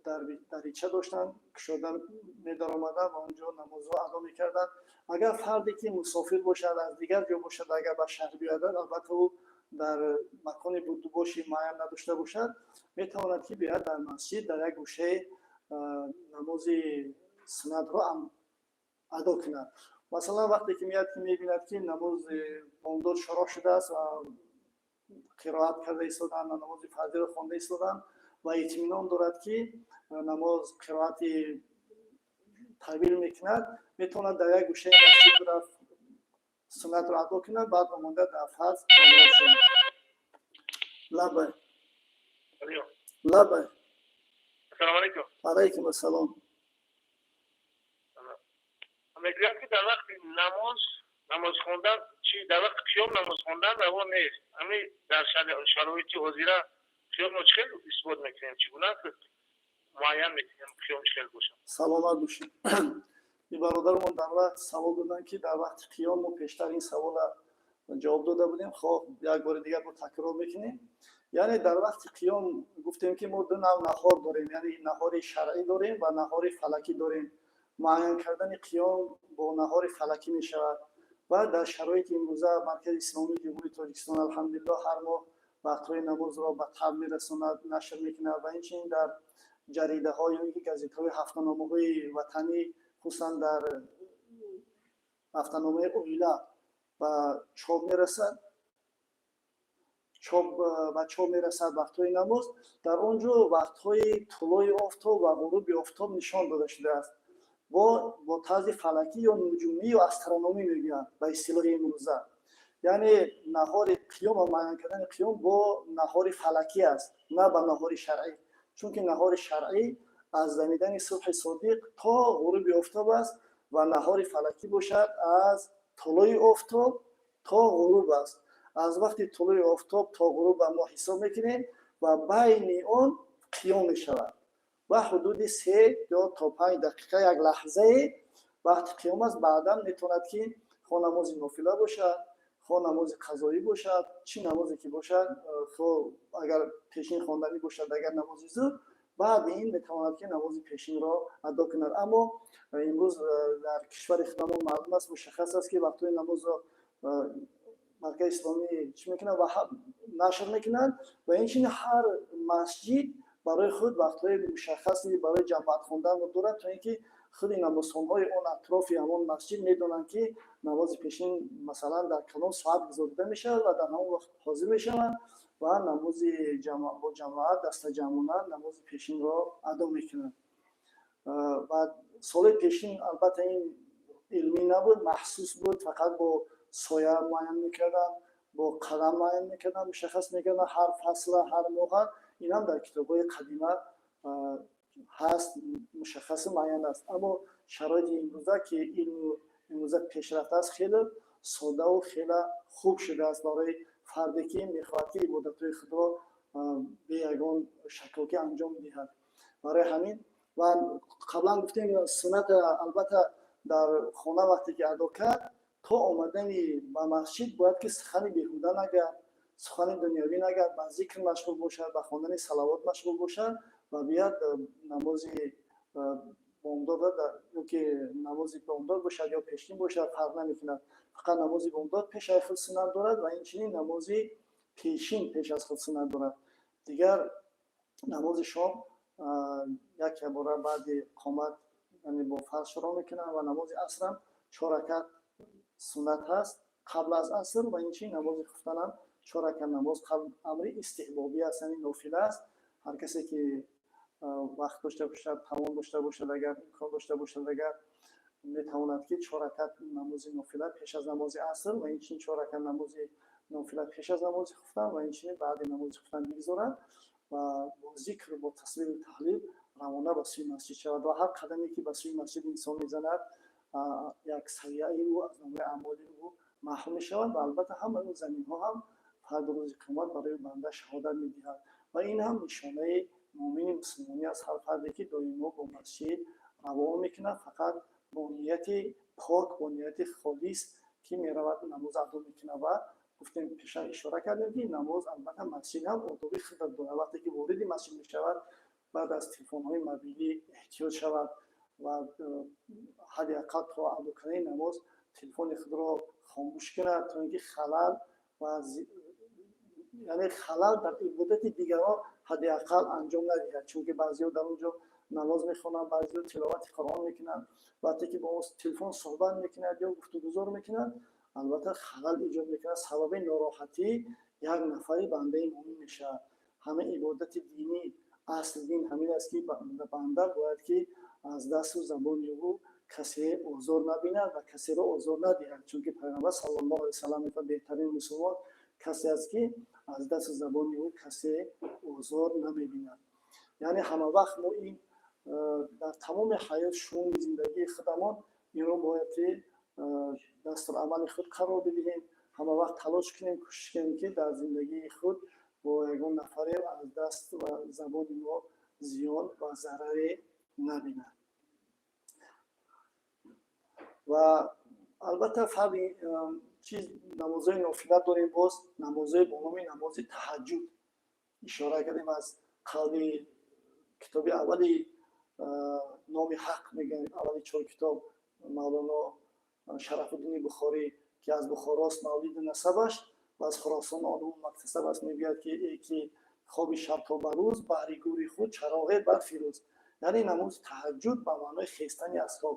Дарича доштанд, кушода медаромаданд ва он ҷо намозро адо мекарданд. Агар фарде ки мусофир бошад, аз дигар ҷо бошад, агар ба шаҳр биёяд, албатта, ӯ дар макони будубоши муайян надошта бошад, метавонад ки биёяд дар масҷид, дар як гӯшаи намози суннатро адо кунад. Масалан, вақте ки меяд, ки мебинад, ки намози бомдод шурӯъ шудааст ва қироат карда истоданд ва намози фарзиро хонда истоданд ва итминон дорад, ки намоз қироати тавил мекунад, метавонад дар як гӯшаи масҷид рафт, суннатро адо кунад, баъд омода дар фарз ҳамроҳ шавад. Лаббай. Лаббай. Ассалому алайкум. Алайкум ассалом. Мегӯяд, ки дар вақти намоз хондан чи, дар вақти қиём намоз хондан раво нест. Ҳамин дар шароити ҳозира қиёмро чӣ хел исбот мекунем, чӣ гуна муайян мекунем, қиём чӣ хел бошад? Саломат бошед. И бародармон дар вақт савол доданд, ки дар вақти қиём. Мо пештар ин савола ҷавоб дода будем, хоҳ як бори дигар бо такрор мекунем. Яъне дар вақти қиём гуфтем, ки мо ду нав наҳор дорем, яъне наҳори шаръӣ дорем ва наҳори фалакӣ дорем. Муайян кардани қиём бо наҳори фалакӣ мешавад ва дар шароити имрӯза Маркази исломии Ҷумҳурии Тоҷикистон, алҳамдулиллоҳ, ҳар моҳ вақтҳои намозро ба таб мерасонад, нашр мекунад ва инчунин дар ҷаридаҳо ё ин ки газетаҳои, ҳафтаномаҳои ватанӣ, хусусан дар ҳафтаномаи «Оила» ба чоп мерасад, ба чоп мерасад вақтҳои намоз. Дар он ҷо вақтҳои тулӯи офтоб ва ғуруби офтоб нишон дода шудааст бо тарзи фалакӣ ё нуҷумӣ ё астрономӣ мегӯянд ба истилоҳи имрӯза. Яъне наҳори қиём ва муайян кардани қиём бо наҳори фалакӣ аст, на ба наҳори шаръӣ, чунки наҳори шаръӣ аз дамидани субҳи содиқ то ғуруби офтоб аст ва наҳори фалакӣ бошад, аз тулӯи офтоб то ғуруб аст. Аз вақти тулӯи офтоб то ғуруба мо ҳисоб мекунем ва байни он қиём мешавад ва ҳудуди 3 ё то 5 дақиқа, як лаҳзае вақти қиём аст. Баъдан метавонад, ки хо намози нофила бошад, хо намози қазоӣ бошад, чӣ намозе ки бошад, хо агар пешин хонданӣ бошад, агар намози зуҳр, баъди ин метавонад, ки намози пешинро адо кунад. Аммо имрӯз дар кишвари худамон маълум аст, мушаххас аст, ки вақтҳои намозро Маркази исломӣ чӣ мекунад ва нашр мекунад ва инчунин ҳар масҷид барои худ вақтҳои мушаххаси барои ҷамоат хонданро дорад, то ин ки худи намозхонҳои он атрофи ҳамон масҷид медонанд, ки намози пешин, масалан, дар кадом соат гузорида мешавад ва дар ҳамон вақт ҳозир мешаванд ва намози бо ҷамоат, дастаҷамъона намози пешинро адо мекунанд. Ва соли пешин, албатта, ин илмӣ набуд, маҳсус буд, фақат бо соя муайян мекарданд, бо қалам муайян мекарданд, мушаххас мекарданд ҳар фасла, ҳар моҳа. Инам дар китобҳои қадима ҳаст, мушаххасу муайян аст. Аммо шароити имрӯза, ки илму имрӯза пешрафта аст, хеле соддаву хеле хуб шудааст барои фарде, ки мехоҳад, ки ибодатҳои худро бе ягон шакокӣ анҷом диҳад. Барои ҳамин ва қаблан гуфтем, сунната, албатта, дар хона вақте ки адо кард, то омадани ба масҷид бояд, ки сухани беҳуда нагӯяд, сухани дунёвӣ нагӯяд, ба зикр машғул бошад, ба хондани салавот машғул бошад ва биёяд намози бомдод, ё ки намози бомдод бошад ё пешин бошад, фарқ намекунад. Фақат намози бомдод пеш аз худ суннат дорад ва инчунин намози пешин пеш аз худ суннат дорад. Дигар намози шом як бора баъди қомат, яъне бо фарз шурӯъ мекунанд ва намози асрам чор ракат суннат ҳаст қабл аз аср ва инчунин намози хуфтанам чор ракат намоз қабл амри истиҳбобӣ аст, яъне нофила аст. Ҳар касе ки вақт дошта бошад, тавон дошта бошад, агар имкон дошта бошад, агар метавонад, ки чор ракат намози нофила пеш аз намози аср ва инчунин чор ракат намози нофила пеш аз намози хуфтан ва инчунин баъди намози хуфтан бигзорад ва бо зикр, бо тасбеҳу таҳлил равона ба сӯи масҷид шавад. Ва ҳар қадаме ки ба сӯи масҷид инсон мезанад, як саййиаи ӯ аз номаи аъмоли ӯ маҳв мешавад ва албатта, ҳамаи он заминҳо ҳам фарди рӯзи қиёмат барои банда шаҳодат медиҳад. Ва ин ҳам нишонаи муъмини мусулмонӣ аст, ҳар фарде ки доимо бо масҷид равон мекунад, фақат бо нияти пок, бо нияти холис, ки меравад, намоз адо мекунад. Ва гуфтем, пештар ишора кардем, ки намоз, албатта, масҷид ҳам одоби худро дорад. Вақте ки вориди масҷид мешавад. Бояд аз телефонҳои мобилӣ эҳтиёт шавад ва ҳадди ақал то адо кардани намоз телефони худро хомӯш кунад, то ин ки халал ва, яъне, халал дар ибодати дигарон ҳадди ақал анҷом надиҳад. Чунки баъзеҳо дар он ҷо намоз мехонанд, баъзеҳо тиловати Қуръон мекунанд. Вақте ки бо телефон суҳбат мекунад ё гуфтугузор мекунад, албатта, халал эҷод мекунад, сабаби нороҳатии як нафари бандаи муъмин мешавад. Ҳама ибодати динӣ, асли дин ҳамин аст, ки банда бояд ки аз дасту забони ӯ касе озор набинад ва касеро озор надиҳад. Чунки Пайғамбар саллаллоҳу алайҳи васаллам мефармояд: «Беҳтарин мусулмон касе аст, ки аз дасту забони ӯ касе озор намебинад». Яъне ҳама вақт мо ин дар тамоми ҳаёт, шуъуни зиндагии худамон инро бояд ки дастурамали худ қарор бидиҳем. Ҳама вақт талош кунем, кӯшиш кунем, ки дар зиндагии худ бо ягон нафаре аз даст ва забони мо зиён ва зараре набинад. Ва албатта, фарди чиз, намозҳои нофила дорем. Боз намозҳои бо номи намози таҳаҷҷуд ишора кардем, аз қавли китоби аввали Номи ҳақ мегӯянд, аввали чор китоб, Мавлоно Шарафуддини Бухорӣ, ки аз Бухорост мавлиду насабаш ва аз Хуросон олиму мактасаб аст, мегӯяд ки: «Э ки хоби шаб то ба рӯз, баҳри гӯри худ чароғе бар фирӯз». Яъне намози таҳаҷҷуд ба маънои хестани аз хоб.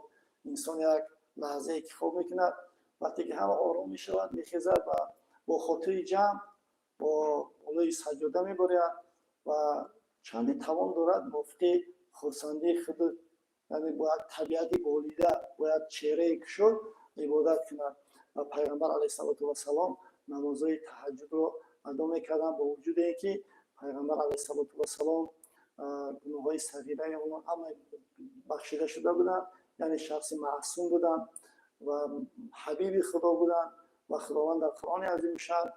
Инсон як лаҳзае ки хоб мекунад, вақте ки ҳама ором мешавад, мехезад ва бо хотири ҷамъ бо болои саҷҷода меборяд ва чанде тавон дорад, мувофиқи хурсандии худ, яъне бояд табиати болида, бояд чеҳраи кушод ибодат кунад. Ва Пайғамбар алайҳиссалоту вассалом намозҳои таҳаҷҷудро адо мекарданд. Бо вуҷуде ин ки Пайғамбар алайҳиссалоту вассалом гуноҳҳои сағираи онҳо ҳама бахшида шуда буданд, яъне шахси маъсум буданд ва ҳабиби Худо буданд. Ва Худованд дар Қуръони азимушшаън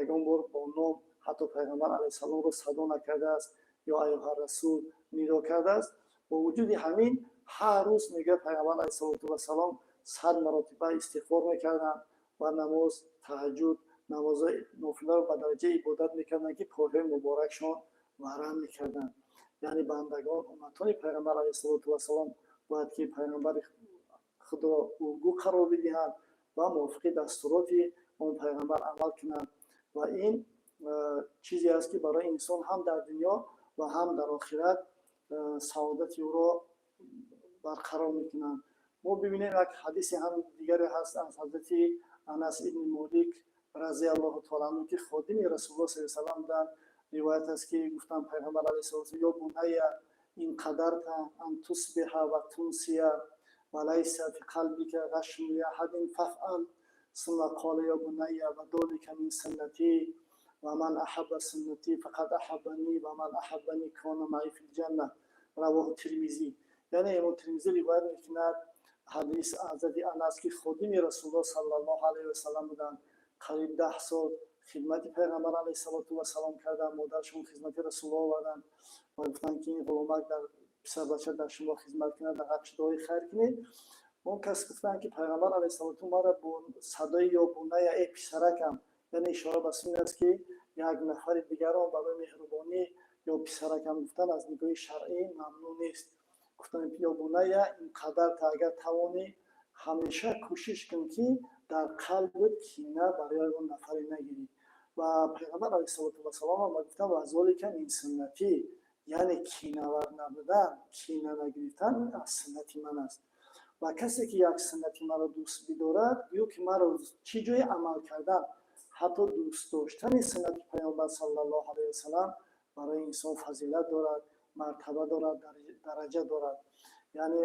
ягон бор бо ном ҳатто Пайғамбар алайҳиссаломро садо накардааст, ё айюҳа расул нидо кардааст. Бо вуҷуди ҳамин, ҳар рӯз, мегӯяд, Пайғамбар алайҳиссалоту вассалом 100 маротиба истиғфор мекарданд ва намоз таҳаҷҷуд, намозҳои нофиларо ба дараҷаи ибодат мекарданд, ки пойҳои муборакшон варам мекарданд. Яъне бандагон, умматони Пайғамбар алайҳиссалоту вассалом бояд ки Пайғамбари худро улгӯ қарор бидиҳанд ва мувофиқи дастуроти он Пайғамбар амал кунанд. Ва ин чизе аст, ки барои инсон ҳам дар дунё ва ҳам дар охират саодати ӯро барқарор мекунанд. Мо бибинем, як ҳадисе ҳам дигаре ҳаст аз ҳазрати Анас ибни Молик разиаллоҳу таала анҳу, ки ходими Расулуллоҳ саллаллоҳу алайҳи васаллам буданд. Ривоят аст, ки гуфтанд Пайғамбар алайҳиссалом: «Ё бунайя, ин қадарта ан тусбиҳа ва тумсия ва лайса фи қалбика ғашшун ли аҳадин фафъал». Сумма қола: «Ё бунайя, ва долика мин суннатӣ, ва ман аҳабба суннатӣ фақад аҳаббанӣ, ва ман аҳаббанӣ кона маъӣ фил ҷанна». Равоҳу Тирмизӣ. Яъне Имом Тирмизӣ ривоят мекунад ҳадис аз ҳазрати Анас, ки ходими Расулуллоҳ саллаллоҳу алайҳи васаллам буданд. Қариб 10 сол хидмати Пайғамбар алайҳиссалоту вассалом карданд. Модарашон хизмати Расулуллоҳ оварданд ва гуфтанд, ки ин ғуломак дар писарбача дар шумо хизмат кунад, дар ҳаққаш дуои хайр кунед. Он кас гуфтанд, ки Пайғамбар алайҳиссалоту маро бо садои «ё буная», эй писаракам, яъне ишора ба син аст, ки як нафари дигарро барои меҳрубонӣ ё писаракам гуфтан аз нигоҳи шаръӣ мамнӯъ нест. Гуфтанд: «Ё буная, ин қадарта, агар тавонӣ, ҳамеша кӯшиш кун, ки дар қалбат кина барои ягон нафаре нагирӣ». Ва Пайғамбар алайҳиссалоту вассалом ҳам гуфтанд: «Ва золика мин суннатӣ», яъне кинавар набудан, кина нагирифтан аз суннати ман аст. Ва касе ки як суннати маро дӯст бидорад, гӯё ки маро. Чӣ ҷои амал кардан, ҳатто дӯст доштани суннати Пайғамбар саллаллоҳу алайҳи васаллам барои инсон фазилат дорад, мартаба дорад, дараҷа дорад. Яъне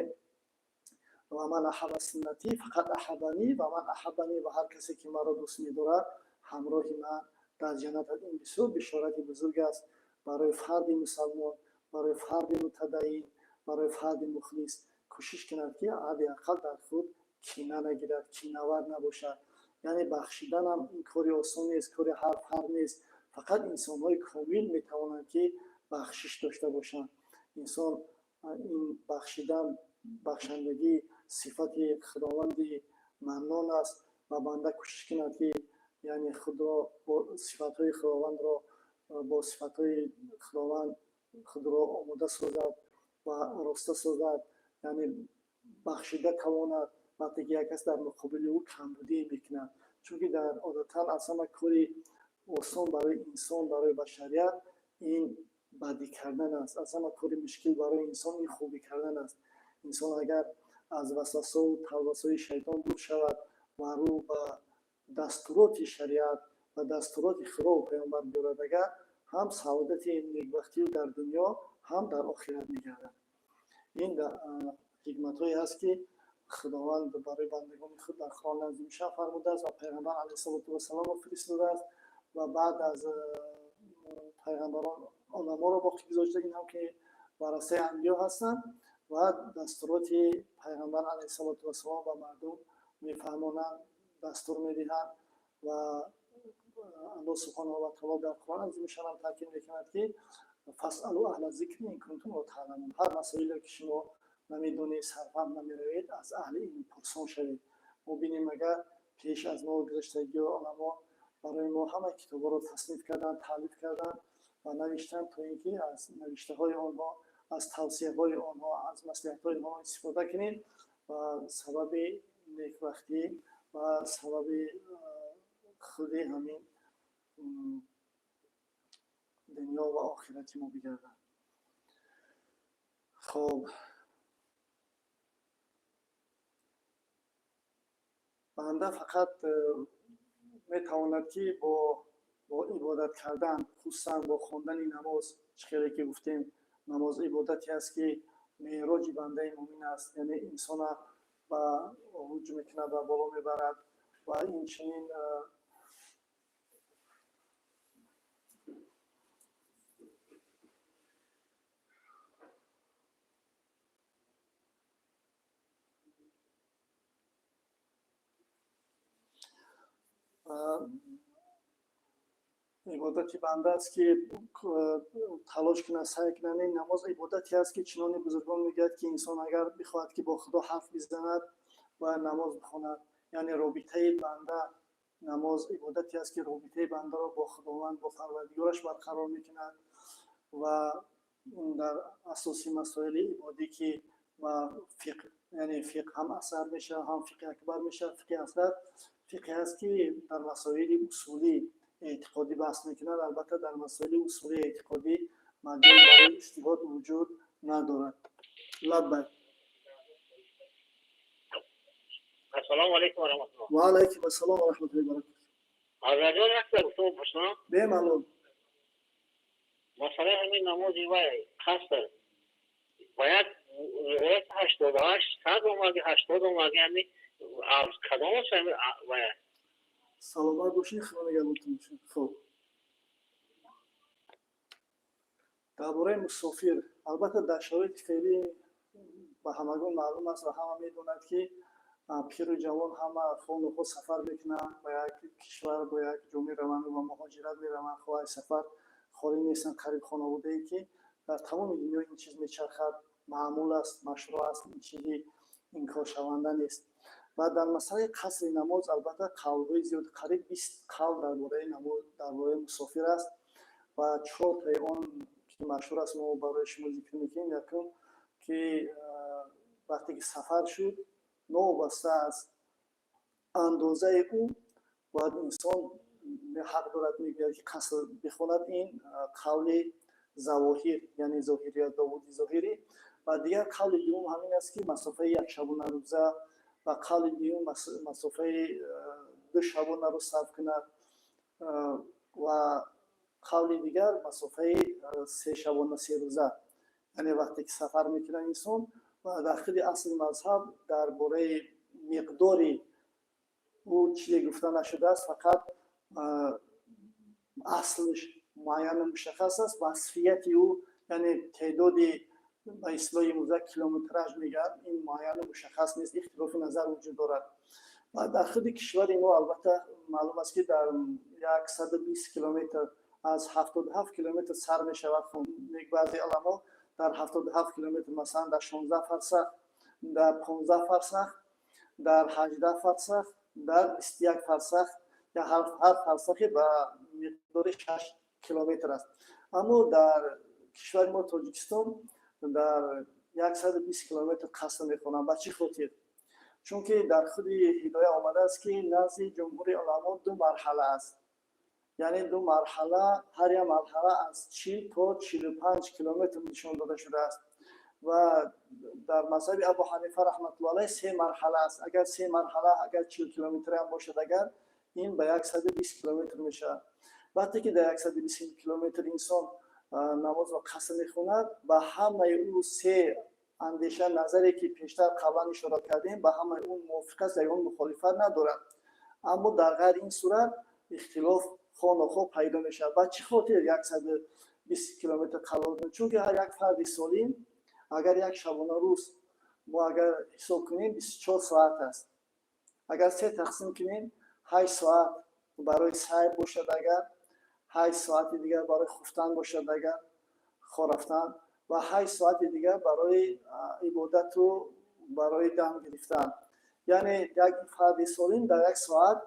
ва ман аҳабба суннатӣ фақад аҳаббанӣ, ва ман аҳаббанӣ, ва ҳар касе ки маро дӯст медорад, ҳамроҳи ман дар ҷаннат аст. Ин бисёр бишорати бузург аст барои фарди мусалмон, барои фарди мутадайин, барои фарди мухлис. Кӯшиш кунад, ки ҳадди ақал дар худ кина нагирад, кинавар набошад. Яъне бахшиданам ин кори осон нест, кори ҳар фард нест. Фақат инсонҳои комил метавонанд, ки бахшиш дошта бошанд. Инсон ин бахшидан, бахшандагӣ сифати Худованди Маннон аст ва банда кӯшиш кунад, ки яъне худро бо сифатҳои Худовандро, бо сифатҳои Худованд. Худро омода созад ва ороста созад, яъне бахшида тавонад вақте ки як кас дар муқобили ӯ камбудие мекунад. Чунки дар одатан аз ҳама кори осон барои инсон, барои башарият ин бадӣ кардан аст. Аз ҳама кори мушкил барои инсон ин хубӣ кардан аст. Инсон агар аз васвасаву талвасҳои шайтон дур шавад ва рӯ ба дастуроти шариат ва дастуроти Худову Паёмбар биёрад, агар ҳам саодати некбахтию дар дунё, ҳам дар охират мегардад. Ин ҳикматҳое ҳаст, ки Худованд барои бандагони худ дар Қуръони Азимушшаън фармудааст ва Пайғамбар алайҳиссалоту вассаломро фиристодааст ва баъд аз пайғамбарон уламоро боқӣ гузошта, ин ҳам ки варасаи анбиё ҳастанд ва дастуроти Пайғамбар алайҳиссалоту вассалом ба мардум мефаҳмонанд, дастур медиҳанд. Ва Аллоҳ субҳонаҳу ва таъоло дар Қуръони Азимушшаън ҳам таъкид мекунад, ки فاسألوا أهل الذكر إن كنتم لا تعلمون. Ҳар масоиле ки шумо намедонед, сарфаҳм намеравед, аз аҳли илм пурсон шавед. Мо бинем, агар пеш аз мо гузаштагиҳо уламо барои мо ҳама китобҳоро тасниф карданд, таълиф карданд ва навиштанд, то ин ки аз навиштаҳои онҳо, аз тавсияҳои онҳо, аз маслиҳатҳои онҳо истифода кунем ва сабаби некбахтӣ ва сабаби худи ҳамин дунё ва охирати мо бигардад. Хоб, банда фақат метавонад, ки бо ибодат кардан, хусусан бо хондани намоз. Чӣ хеле ки гуфтем, намоз ибодате аст, ки меъроҷи бандаи мӯмин аст, яъне инсона ба уруҷ мекунад ва боло мебарад. Ва инчунин ибодати банда аст, ки талош кунад, саъй кунад. Ин намоз ибодате аст, ки чунони бузургон мегӯяд, ки инсон агар бихоҳад, ки бо Худо ҳарф бизанад, бояд намоз бихонад. Яъне робитаи банда, намоз ибодате аст, ки робитаи бандаро бо Худованд, бо Парвардигораш барқарор мекунад. Ва дар асоси масоили ибодӣ, ки ба фиқҳ, яъне фиқҳ ҳам асар мешавад, ҳам фиқҳи акбар мешавад, фиқҳи асғар фиқҳе аст, ки дар масоили усулӣ эътиқодӣ баҳс мекунад. Албатта, дар масоили усулии эътиқодӣ маҷол барои иҷтиҳод вуҷуд надорад. Лаббайк. Ассалому алайкум ва раҳматуллоҳ. Ва алайкум ассалом ва раҳматуллоҳи баракатуҳ. Ҳазратҷон, як гуфтугӯ пурсам. Бемалол. Масъалаи ҳамин намози вай қаср ба як 88, 100 омади, 80 омади, ҳами аз кадом аст ҳами вай? Саломат бошед, Худо нигаҳбонтон бошад. Хуб, дар бораи мусофир, албатта, дар шароити феълӣ ба ҳамагон маълум аст ва ҳама медонад, ки пиру ҷавон ҳама хонухо сафар мекунанд, ба як кишвар, ба як ҷо мераванд ва муҳоҷират мераванд. Хоҳ аз сафар холӣ нестанд қариб хонаводае, ки дар тамоми дунё ин чиз мечархад, маъмул аст, машрӯъ аст, ин чизи инкоршаванда нест. Ва дар масъалаи қасри намоз, албатта, қавлҳои зиёд, қариб 20 қавл дар бораи намоз, дар бораи мусофир аст ва чортаи он ки машҳур аст, мо барои шумо зикр мекунем. Якум, ки вақте ки сафар шуд, новобаста аз андозаи ӯ, бояд инсон ҳақ дорад, мегӯяд, ки қаср бихонад. Ин қавли завоҳир, яъне зоҳирия, Довуди Зоҳирӣ. Ва дигар қавли дуюм ҳамин аст, ки масофаи як шабонарӯза, ва қавли дуюм масофаи 2 шабонарӯз сарф кунад, ва қавли дигар масофаи 3 шабона 3 рӯза, яъне вақте ки сафар мекунад инсон. Ва дар худи асли мазҳаб дар бораи миқдори ӯ чизе гуфта нашудааст, фақат аслиш муайяну мушаххас аст. Васфияти ӯ, яъне теъдоди ба истилоҳи имрӯза километраж мегӯянд, ин муайяну мушаххас нест, ихтилофи назар вуҷуд дорад. Ва дар худи кишвари мо, албатта, маълум аст, ки дар 120 километр аз 77 километр сар мешавад. Баъзе уламо дар 77 километр, масалан, дар 16 фарсах, дар 15 фарсах, дар 18 фарсах, дар 21 фарсах, я ҳар фарсахе ба миқдори 6 километр аст. Аммо дар Кишвари мо, Тоҷикистон, дар 120 километр қаср мехонанд. Ба чӣ хотир? Чунки дар худи Ҳидоя омадааст, ки назди ҷумҳури уламо ду марҳала аст, яъне ду марҳала, ҳар як марҳала аз 40 то 45 километр нишон дода шудааст. Ва дар мазҳаби Абу Ҳанифа раҳматулло алайҳ се марҳала аст. Агар се марҳала, агар 40 километр ҳам бошад, агар ин ба 120 километр мешавад. Вақте ки дар 120 километр инсон намозро қаср мехонад, ба ҳамаи ӯ се андеша, назаре, ки пештар қаблан ишора кардем, ба ҳамаи он мувофиқ аст, ягон мухолифат надорад. Аммо дар ғайри ин сурат ихтилоф хонохо пайдо мешавад. Ба чӣ хотир 120 километр қарор? Чунки ҳар як фарди солим, агар як шабона рӯз мо агар ҳисоб кунем, 24 соат аст, агар се тақсим кунем, 8 соат барои сайр бошад, агар 8 соати дигар барои хуфтан бошад, агар хо рафтан, ва 8 соати дигар барои ибодату барои дам гирифтан. Яъне як фарди солим дар як соат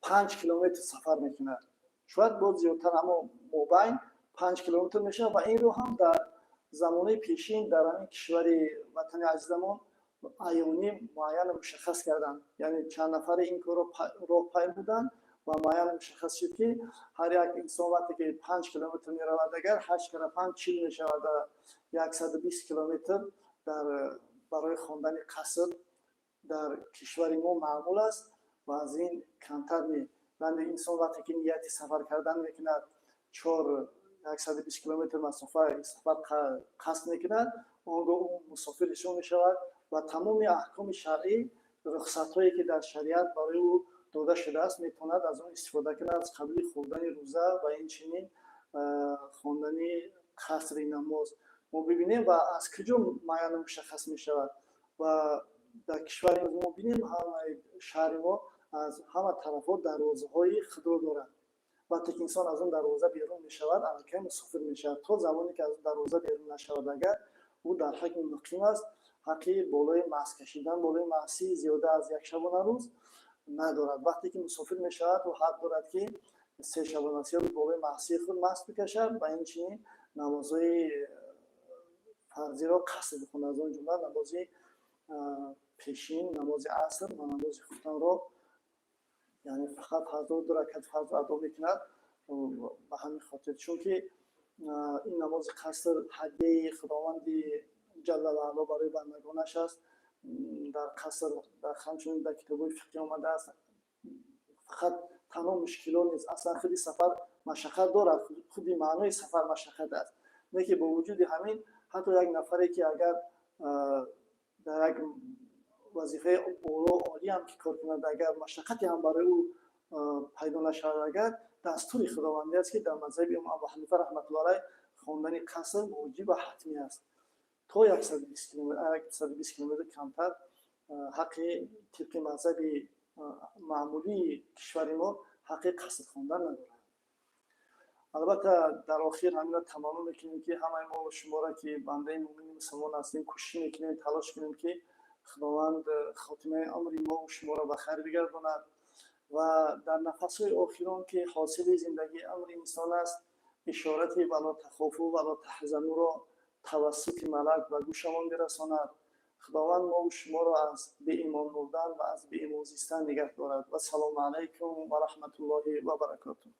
5 километр сафар мекунад, шояд боз зиёдтар, аммо мобайн 5 километр мешавад. Ва инро ҳам дар замонаи пешин дар ҳамин кишвари ватани азизамон аёнӣ муайяну мушаххас карданд, яъне чанд нафаре ин корро роҳ паймуданд ва муайяну мушаххас шуд, ки ҳар як инсон вақте ки 5 километр меравад, агар ҳашт кара панҷ 40 мешавад, 120 километр дар барои хондани қаср дар кишвари мо маъмул аст ва аз ин камтар не. Яъне инсон вақте ки нияти сафар кардан мекунад, чор 120 километр масофа сафар қасд мекунад, он гоҳ ӯ мусофир ҳисоб мешавад ва тамоми аҳкоми шаръӣ, рухсатҳое, ки дар шариат барои ӯ дода шудааст, метавонад аз он истифода кунад, аз қабили хӯрдани рӯза ва инчунин хондани қасри намоз. Мо бибинем, ва аз куҷо муайяну мушаххас мешавад? Ва дар кишвари мо бинем, ҳамаи шаҳри мо аз ҳама тарафҳо дарвозаҳои худро дорад. Вақте ки инсон аз он дарвоза берун мешавад, аллакай мусофир мешавад. То замоне ки аз он дарвоза берун нашавад, агар ӯ дар ҳукми муқим аст, ҳаққи болои маҳс кашидан, болои маҳсӣ зиёда аз як шабона рӯз надорад. Вақте ки мусофир мешавад, ӯ ҳақ дорад, ки се шабона се рӯз болои маҳсии худ маҳс бикашад ва инчунин намозҳои фарзиро қаср бихонад, аз он ҷумла намози пешин, намози аср ва намози хуфтанро, яъне фақат фарзро, ду ракат фарзро адо мекунад. Ба ҳамин хотир, чунки ин намози қаср ҳадияи Худованди ҷалла ваало барои бандагонаш аст. Дар қаср ҳамчунин дар китобҳои фиқҳӣ омадааст, фақат танҳо мушкилот нест. Аслан худи сафар машаққат дорад, худи маънои сафар машаққат аст. Лекин бо вуҷуди ҳамин, ҳатто як нафаре, ки агар дар як вазифаи боло олиам ки кор кунад, агар машаққате ҳам барои ӯ пайдо нашавад, агар дастури худовандӣ аст, ки дар мазҳаби имом Абу Ҳанифа раҳматулло алайҳ хондани қаср воҷиб ва ҳатмӣ аст. То 120 километр камтар ҳаққи тибқи мазҳаби маъмулии кишвари мо ҳаққи қаср хондан надорад. Албатта, дар охир ҳаминро таманно мекунем, ки ҳамаи мо шуморо, ки бандаи муъмини мусулмон ҳастем, кӯшиш мекунем, талош кунем, ки Худованд хотимаи умри мо шуморо ба хайр бигардонад ва дар нафасҳои охирон, ки ҳосили зиндагии амри инсон аст, ишорати ولا تخافوا ولا تحزنوا ро тавассути малак ба гӯшамон бирасонад. Худованд мо шуморо аз беимон мурдан ва аз беимон зистан нигаҳ дорад. Вассалому алайкум ва раҳматуллоҳи ва баракотуҳ.